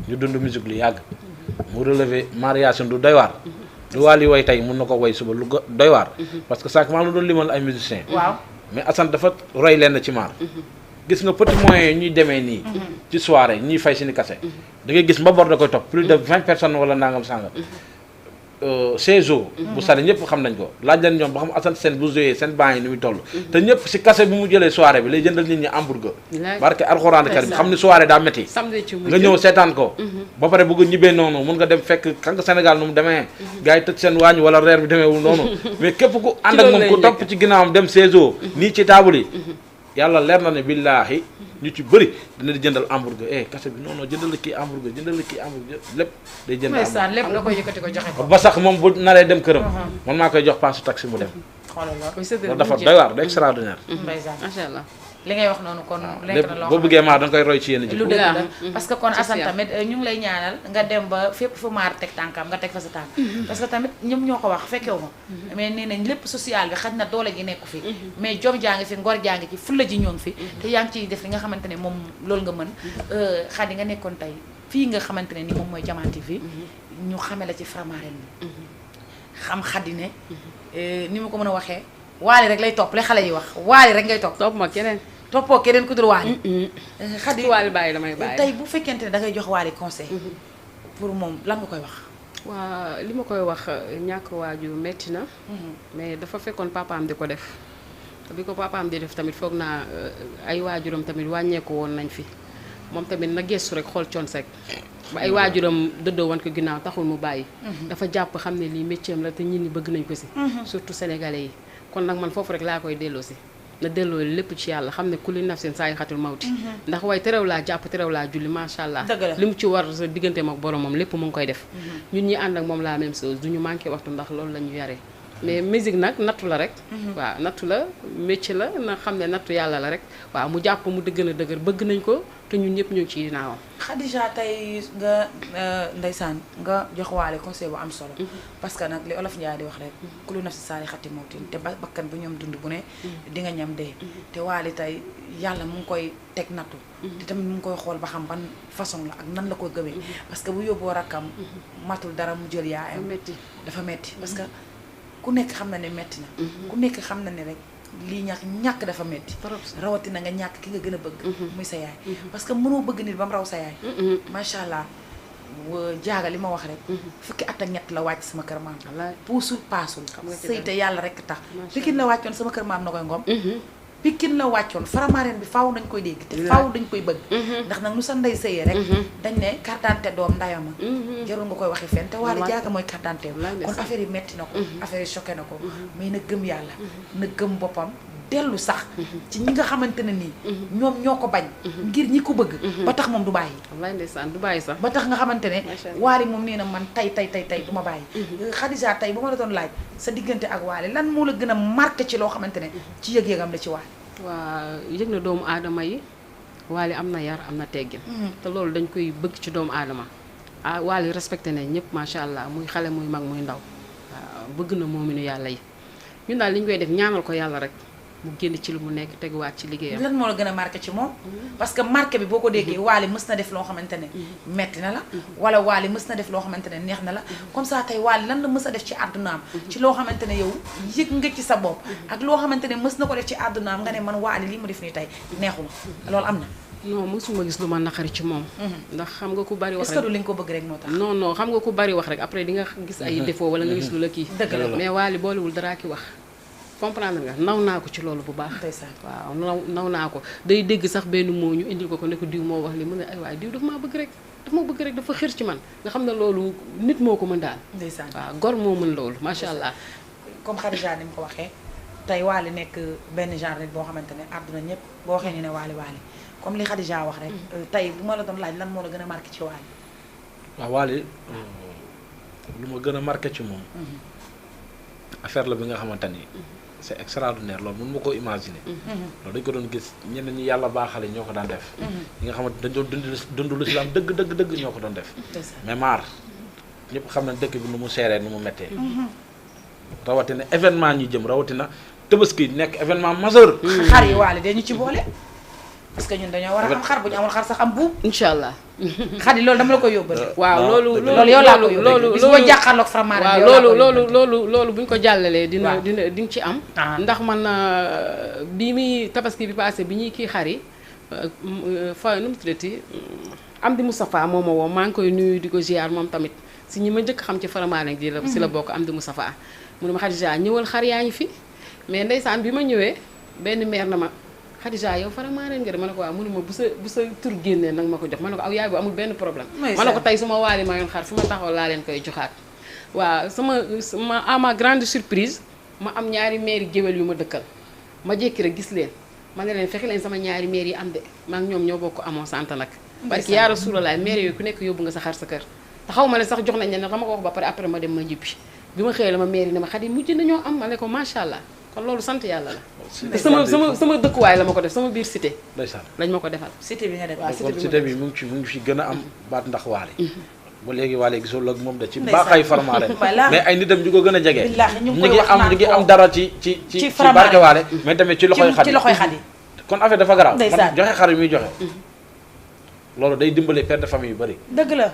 ñu dund musique lu yàgg mu relevé mariage du doy waar lu waali way tey mun na ko way suba lu doy waar parce que sànq maa la doon limal ay musiciens waaw mais Assane dafa roy leen ci maar gis nga petit moyens yi ñuy demee nii ci soirée ñuy fay seeni kase da ngay gis mbabor da koy topp plus de 20 personnes wala nangam sàngam CESO bu sari ñëpp xam nañ ko laaj leen ñoom ba xam Assane Sène bu joué seen banc yi ni muy toll te ñëpp si kase bi mu jëlee soirée bi lay jëndal nit ñi hamburger barke alxuraan karim xam ni soirée daa métti samedi ci nga ñëw seetaan ko ba pare bëgg ñibbee noonu mun nga dem fekk xam nga Sénégal nu mu demee gars yi tëj seen waañ wala reer bi demeewul noonu mais képp ku ànd ak moom ku topp ci ginnaawam dem CESO nii ci taabul yi yàlla leer na ne billaahi ñu ci bëri dina di jëndal hamburger kase bi non non jëndal la kii hamburger lépp day jënd ndeysaan lépp nga koy yëkkati ko joxe ko ba sax moom bu naree dem këram man maa koy jox paasu taxi mu dem xoolal lool. loolu dafa doy waar du extraordinaire. ndeysaan macha allah. li ngay wax noonu kon nekk lépp na loo boo bëggee maar da nga koy roy ci yenn lu jikko. dëgg la Mhm. parce que kon Assane Social. tamit ñu ngi lay ñaanal nga dem ba fépp fu maar teg tànkam nga teg fa sa tànk parce que tamit ñoom ñoo ko wax fekkewu ma mais nee nañ lépp social bi xaj na doole ji nekku fi mais jom jaa ngi fi ngor jaa ngi ci fulla ji ñoo ngi fi te yaa ngi ciy def li nga xamante ne moom loolu nga mën Khady nga nekkoon tey fii nga xamante ne ni moom mooy Diama TV ñu xame la ci Faramareen bi xam Khady ne ni ma ko mën a waxee waali rek lay topp le xale yi wax waali rek ngay topp topp ma keneen. toppoo keneen ku dul waali Khady ku waali bàyyi damay bàyyi. tey bu fekkente ne da ngay jox waali conseil pour moom lan nga koy wax waa li ma koy wax ñàkk waajur metti na. mais dafa fekkoon papaam di ko def te bi ko papaam di def tamit foog naa ay waajuram tamit wàññeeku woon nañ fi moom tamit na gestu rek xool Thione Seck ba ay waajuram dëddoo woon ko ginnaaw taxul mu bàyyi. dafa jàpp xam ne lii métier am la te ñit ñi bëgg nañ ko si. surtout sénégalais yi kon nag man foofu rek laa koy delloo si. na delloo lépp ci yàlla xam ne kulli nafsin saa yu xatul mawti ndax waaye terew laa jàpp terew laa julli macha allah. dëgg la li mu ci war sa digganteem ak boromam lépp mu ngi koy def. ñun ñi ànd ak moom la même chose du ñu manqué waxtu ndax loolu la ñu yaree. mais musique nag nattu la rek. waaw nattu la métier la na xam ne nattu yàlla la rek waaw mu jàpp mu gën a dëgër bëgg nañ ko te ñun ñëpp ñu ngi ci ginnaawam. Khadija tey nga ndeysaan nga jox waale conseil bu am solo parce que nag li olof Njaay di wax rek kullu nafsin zaa'iqatul mawti te bakkan bu ñoom dund bu ne di nga ñam dee te waale tey yàlla mu ngi koy teg nattu te tamit mu ngi koy xool ba xam ban façon la ak nan la ko gëmee parce que bu yóbboo rakkam matul dara mu jël yaayam metti dafa metti parce que ku nekk xam na ne metti na ku nekk xam na ne rek lii ñàkk dafa metti rawatina nga ñàkk ki nga gën a bëgg muy sa yaay parce que mënoo bëgg nit ba mu raw sa yaay macha allah jaaga li ma wax rek fukki at ak ñett la wàcc sama kër maam puusul paasul sëy te yàlla rek tax Pikine la wàccoon sama kër maam na koy ngom Pikine la wàccoon Faramareen bi faaw dañ koy dégg te faaw dañ koy bëgg ndax nag nu sa ndey sëyee rek dañ ne carte d'identité doom ndayama jarul nga koy waxi fenn te waale jaaga mooy carte d'identité kon affaire yi metti na ko affaire yi choqué na ko mais na gëm yàlla na gëm boppam dellu sax ci ñi nga xamante ne nii ñoom ñoo ko bañ ngir ñi ko bëgg ba tax moom du bàyyi wallaay ndeysaan du bàyyi sax ba tax nga xamante ne waali moom nee na man tey du ma bàyyi Khadija tey bu ma la doon laaj sa diggante ak waali lan moo la gën a marqué ci loo xamante ne ci yëg-yëgam la ci waali waa yëg na doomu aadama yi waali am na yar am na teggin te loolu dañ koy bëgg ci doomu aadama waali respecté ne ñëpp macha allah muy xale muy mag muy ndaw waaw bëgg na moominu yàlla yi ñun daal li ñu koy def ñaanal ko yàlla rek mu génn ci lu mu nekk teguwaat ci liggéeyam. lan moo la gën a marqué ci moom parce que marqué bi boo ko déggee waali mës na def loo xamante ne metti na la wala waali mës na def loo xamante ne neex na la comme ça tey waali lan la mës a def ci àddunaam ci loo xamante ne yow yëg nga ci sa bopp ak loo xamante ne mës na ko def ci àddunaam nga ne man waali lii mu def nii tey neexuma loolu am na non mosuma gis lu ma naqari ci moom ndax xam nga ku bari wax est-ce que du li nga ko bëgg rek moo tax non xam nga ku bari wax rek après di nga gis ay défaut wala nga gis lu la kii dëgg la mais waali boolewul dara ki wax comprendre nga naw naa ko ci loolu bu baax waaw naw naa ko day dégg sax benn moo ñu indil ko ne ko diw moo wax li mu ne ay waay diw dafa maa bëgg rek dafa xër ci man nga xam ne loolu nit moo ko mën daal ndeysaan waaw gor moo mën loolu macha allah comme Khadija ni mu ko waxee tey waali nekk benn genre nit boo xamante ne àdduna ñëpp boo waxee ñu ne waali comme li Khadija wax rek tey bu ma la doon laaj lan moo la gën a marqué ci waali waaw waali lu ma gën a marqué ci moom affaire la bi nga xamante ni c'est extraordinaire loolu mën ma koo imaginer loolu dañ ko doon gis ñeneen ñi yàlla baaxale ñoo ko daan def ñi nga xamante dañ doon dund l'islam dëgg ñoo ko doon def mais maar ñëpp xam na dëkk bi nu mu seeree nu mu méttee rawatina événement ñi jëm rawatina Tabaski nekk événement majeur xar yi waale dañu ci boole parce que ñun dañoo war a am xar bu ñu amul xar sax am buub incha allah xar yi loolu dama la koy yóbbal waaw loolu yow laa koy yóbbal bis boo jàkkaarloog Faramareen waaw loolu bu ñu ko jàllalee di nga ci am ndax man bi muy Tabaski bi passé bi ñuy kii xar yi fa nu mu tuddati am di Moustapha moo ma woo maa ngi koy nuyu di ko ziar moom tamit si ñi ma njëkk xam ci Faramareen di la si la bokk am di Moustapha mu ne ma Khadija ñëwal xar yaa ngi fi mais ndeysaan bi ma ñëwee benn meer na ma Khadija yow Faramareen nga de ma ne ko waaw mu ne ma bu sa tur génnee nag ma ko jox ma ne ko aw yaay bu amul benn problème ma ne ko tey su ma waali ma yoon xar fi ma taxaw laa leen koy joxaat waaw sama à ma grande surprise ma am ñaari maire géwél yu ma dëkkal ma jékki rek gis leen ma ne leen fexe leen sama ñaari maire yi am de maa ngi ñoom ñoo bokk amoo sant nag parce que yaa Rasulallah maire yooyu ku nekk yóbbu nga sa xar sa kër te xaw ma ne sax jox nañ ne dama ko wax ba pare après ma dem ma jippi bi ma xëyee la ma maire yi ne ma Khady mujj nañoo am ma ne ko macha allah kon loolu sant yàlla la te sama dëkkuwaay la ma ko def sama biir cité ndeysaan lañ ma ko defal cité bi nga def waaw kon cité bi mu ngi fi gën a am baat ndax waale ba léegi waale gisoo ak moom da ci baaxay faramaare mais ay nitam ñu ko gën a jege ñu ngi am dara ci barke waale mais tamit ci loxoy xadi kon affaire dafa garaaw man joxe xar yi muy joxe loolu day dimbale père de famille yu bëri dëgg la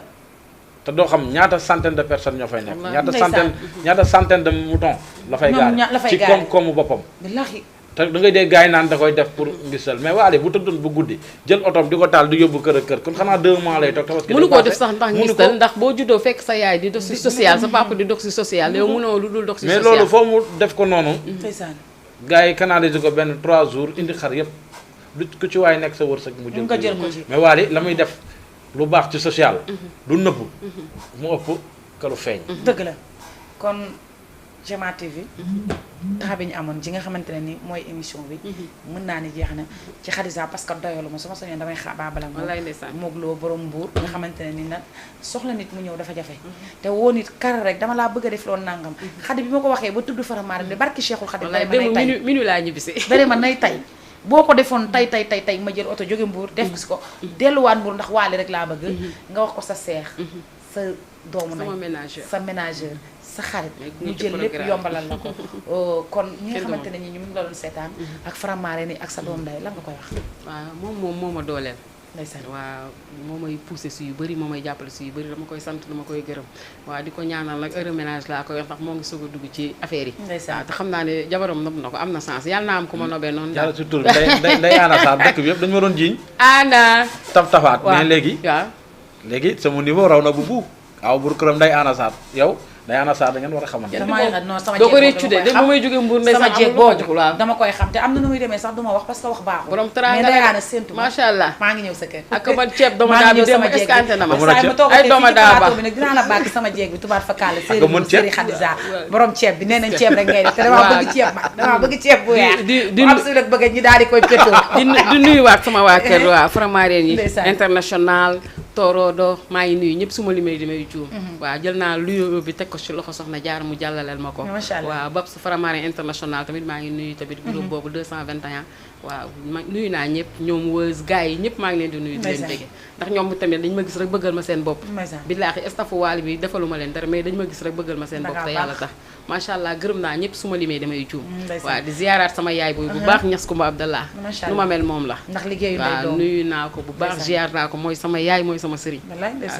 te doo xam ñaata centaine de personnes ñoo fay nekk ñaata centaine de mouton la fay gaare ci koom-koomu boppam billaahi te da ngay dee gars yi naan da koy def pour ngisal mais waale bu tëddoon bu guddi jël otom di ko taal di yóbbu kër ak kër kon xanaa 2 mois lay toog tabaski mënu koo def sax ndax ngisal ndax boo juddoo fekk sa yaay di dox si social sa papa di dox si social yow mënoo lu dul dox si social mais loolu foo mu def ko noonu ndeysaan gars yi canaliser ko benn 3 jours indi xar yëpp lu ku ci waay nekk sa wërsëg mu jël ko ci mais waale la muy def lu baax ci social du nëbb mu ëpp ka lu feeñ dëgg la kon Jama TV taxa bi ñu amoon ji nga xamante ne ni mooy émission bi mën naa ni jeex na ci Khadija parce que doyalu ma su ma sañoon damay xaabaabala moog loo borom mbuur nga xamante ne ni nag soxla nit mu ñëw dafa jafe te woo nit kar rek dama laa bëgg a def loolu nangam Khadi bi ma ko waxee ba tudd faramaare ne barki Cheikhul Khadi dane ma nay tay minu laa ñibbisi dane ma nay tay boo ko defoon tay ma jël oto jóge mbuur def si ko delluwaat mbuur ndax waale rek laa bëgg nga wax ko sa seex sa doomu nay sa ménageur sa xarit ñu jël lépp yombalal la ko kon ñi nga xamante ne ñi ñu ngi la doon seetaan ak faramaare ni ak sa doom day lan nga koy wax waaw moom moo ma dooleel ndeysaan waaw moo may poussé si yu bëri moo may jàppale si yu bëri dama koy sant dama koy gërëm waaw di ko ñaanal nag heure ménage laa koy wax ndax moo ngi soog a dugg ci affaire yi waaw te xam naa ne jabaram nopp na ko am na sens yàlla naa am ku ma nobee noonu yàlla si tur day Anna Sarr dëkk bi yëpp dañu ma doon jiiñ Anna tafaat mais léegi waaw léegi sama niveau raw na bu aw bur këram day Anna Sarr yow day Anna Sarr da ngeen war a xamante doo ko réccu de ba may jóge Mbour sama jeeg boobu dama koy xam te am na nu muy demee sax duma wax parce que wax baaxul borom teraanga mais day Anna séntu macha allah maa ngi ñëw sa kër ak man ceeb dama daa bi dem escanté na ma saa ma toogee fii ci plateau bi nag dinaa la bàkk sama jeeg bi tubaar fa kàlla séeri Khadija borom ceeb bi nee nañ ceeb rek ngay def te damaa bëgg ceeb ma damaa bëgg ceeb bu weex di am su rek bëgg ñi daal di koy pétoo di nuyuwaat sama waa kër waa Faramareen yi international Torodo maa ngi nuyu ñëpp suma limay dimay juum waaw jël naa luyo bi teg ko ci loxo soxna jaar mu jàllaleel ma ko waaw Babs Faramareen international tamit maa ngi nuyu tamit groupe boobu 221 waaw nuyu naa ñëpp ñoom wës gars yi ñëpp maa ngi leen di nuyu di leen bëgge ndax ñoom tamit dañ ma gis rek bëggal ma seen bopp billaahi staffu waali bi defaluma leen dara mais dañ ma gis rek bëggal ma seen bopp te yàlla tax macha allah gërëm naa ñëpp suma limee damay juum waaw di ziaraat sama yaay booy bu baax ñas Kumba Abdallah nu ma mel moom la ndax liggéeyu waaw nuyu naa ko bu baax ziar naa ko mooy sama yaay mooy sama sëriñ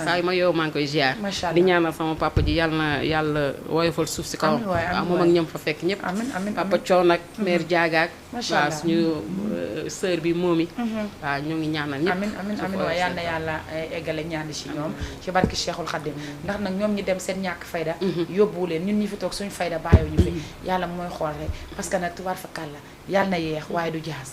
saa yu ma yow maa ngi koy ziar di ñaanal sama papa ji yàlla na yàlla woyofal suuf si kaw waaw moom ak ñam fa fekk ñëpp papa Thion nag mère Diagaak waaw suñu sœur bi moomi waaw ñoo ngi ñaanal ñëpp amiin waaye yal na yàlla eggale ñaani ci ñoom ci barki Cheikhul Khadim ndax nag ñoom ñi dem seen ñàkk fayda yóbbuwu leen ñun ñi fi toog suñu fayda bàyyiwu ñu fi yàlla mooy xool rek parce que nag tubaar fa kàlla yàlla na yeex waaye du jaas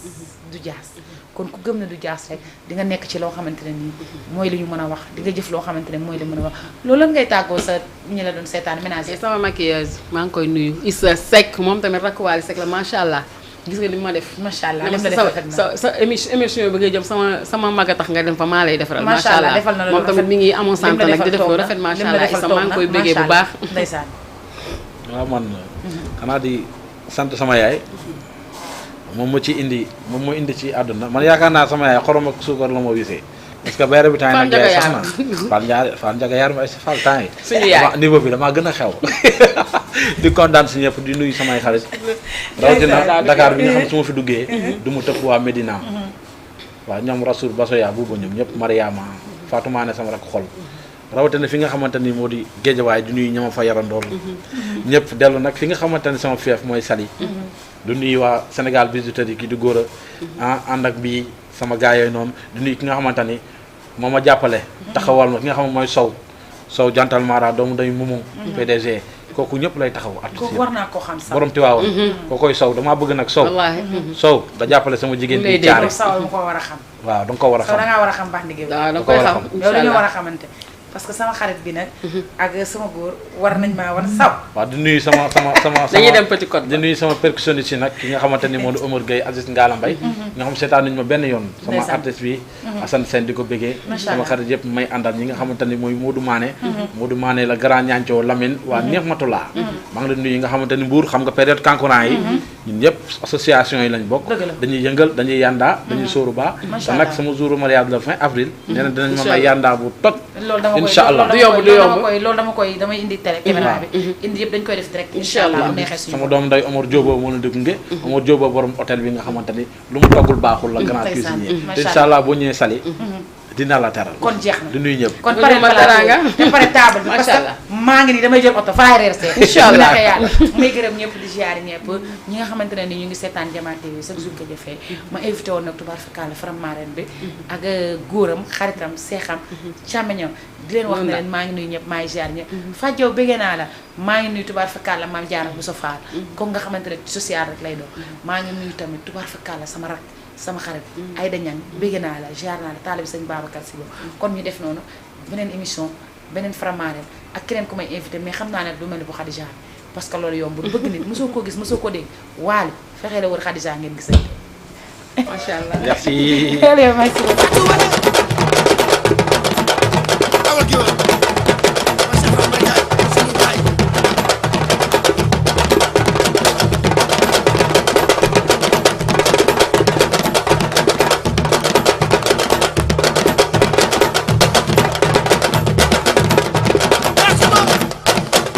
kon ku gëm ne du jaas rek di nga nekk ci loo xamante ne nii mooy li ñu mën a wax di nga jëf loo xamante ne mooy li mën a wax loolu lan ngay tàggoo sa ñi la doon seetaan ménage sama maquilleuse maa ngi koy nuyu Issa Seck moom tamit rakkuwaali Seck la macha allah gis nga li ma def macha allah sa émission bi ngay jëm sama mag a tax nga dem fa maa lay defaral macha allah moom tamit mi ngi amoon sant nag di def lu rafet macha allah Issa maa ngi koy bëggee bu baax ndeysaan waaw man xanaa di sant sama yaay moom moo indi ci àdduna man yaakaar naa sama yaay xorom ak suukar la moo wisee parce que bayra bi temps yi nag yaay sax na Fall Njaga Yaar ma Fall temps yi suñu yaay niveau bi damaa gën a xew di kontaan si ñëpp di nuyu samay xarit rawatina Dakar bi nga xam su ma fi duggee du mu tëpp waa Médina waaw ñoom Rasoul Basoya buuba ñoom ñëpp Mariama Fatoumane sama rak xol rawatina fi nga xamante ni moo di Géejawaay di nuyu ñama fa yarandool ñëpp dellu nag fi nga xamante ni sama fief mooy Saly du nuyu waa Sénégal Bijouterie ki di góor a ànd ak bii sama gars yooyu noonu du nuyu ki nga xamante ni moo ma jàppale taxawal ma ki nga xam mooy Sow jantal Mara doomu day mumu PDG kooku ñëpp lay taxaw artiste war naa ko xam sax borom Tiwaawan kookoy Sow damaa bëgg nag Sow da jàppale sama jigéen bi caare Sow mu ko war a xam waaw da nga ko war a xam da ngaa war a xam baax liggéey da nga koy xam yow dañoo war a xamante parce que sama xarit bi nag ak sama góor war nañ maa war saw waaw di nuyu sama dañuy dem Petit Côte di nuyu sama percussionniste yi nag ki nga xamante ni moo di Omar Gueye Aziz Ngala Mbaye nga xam seetaan nañu ma benn yoon sama Ndeysaan. artiste bi Assane Sène di ko bëggee Macha sama Allah. xarit yëpp may àndal ñi nga xamante ni mooy Modou Mané Modou Mané la grand ñaancoo Lamine waa neex matulaa maa ngi leen nuyu yi nga xamante ni Mbour xam nga période kankurang yi ñun ñëpp association yi lañ bokk Dëgg la. dañuy yëngal dañuy yandaa dañuy sóoru baa Macha te nag Allah. sama jour mariage la fin avril nee na dinañ ma Incha may Allah. yandaa bu toj loolu dama koy Incha Allah. Du yomb, du yomb. loolu dama koy damay indi télé caméra bi indi yëpp dañ koy def direct incha allah bu neexee suñu sama doom nday Omar Diobo moo la dégg nge Omar Diobo borom hôtel bi nga xamante ni lu mu toggul baaxul la grand Ndeysaan. cuisinier Macha te incha allah boo ñëwee Saly dina la teral kon jeex na di nuyu ñëpp kon Bu pare ñu ma teraanga. te pare table bi parce Macha que Allah. maa ngi nii damay jël oto faay reer see Incha Allah. bu neexee yàlla may gërëm ñëpp di ziar ñëpp ñi nga xamante ne ni ñu ngi seetaan Jama TV chaque jour ko jëfee ma invité woon nag tubaar fakkaala faram marraine bi ak góoram xaritam seexam càmmeñam di leen wax ne leen maa ngi nuyu ñëpp maa ngi ziar ñëpp fajjow bëggee naa la maa ngi nuyu tubaar fakkaala maam jaara bu sa faal comme nga xamante ne social rek lay doon maa ngi nuyu tamit tubaar fakkaala sama rak sama xarit Aïda Niang bëgg naa la ziar naa la taalibi sëñ Babacar Sy Lo kon ñu def noonu beneen émission beneen Faramareen ak keneen ku may invité mais xam naa ne du mel ni bu Khadija parce que loolu yombul bëgg nit mosoo koo gis mosoo koo dégg waali fexee la wër Khadija ngeen gisante macha allah. merci Allez, merci beaucoup. Fatou Wala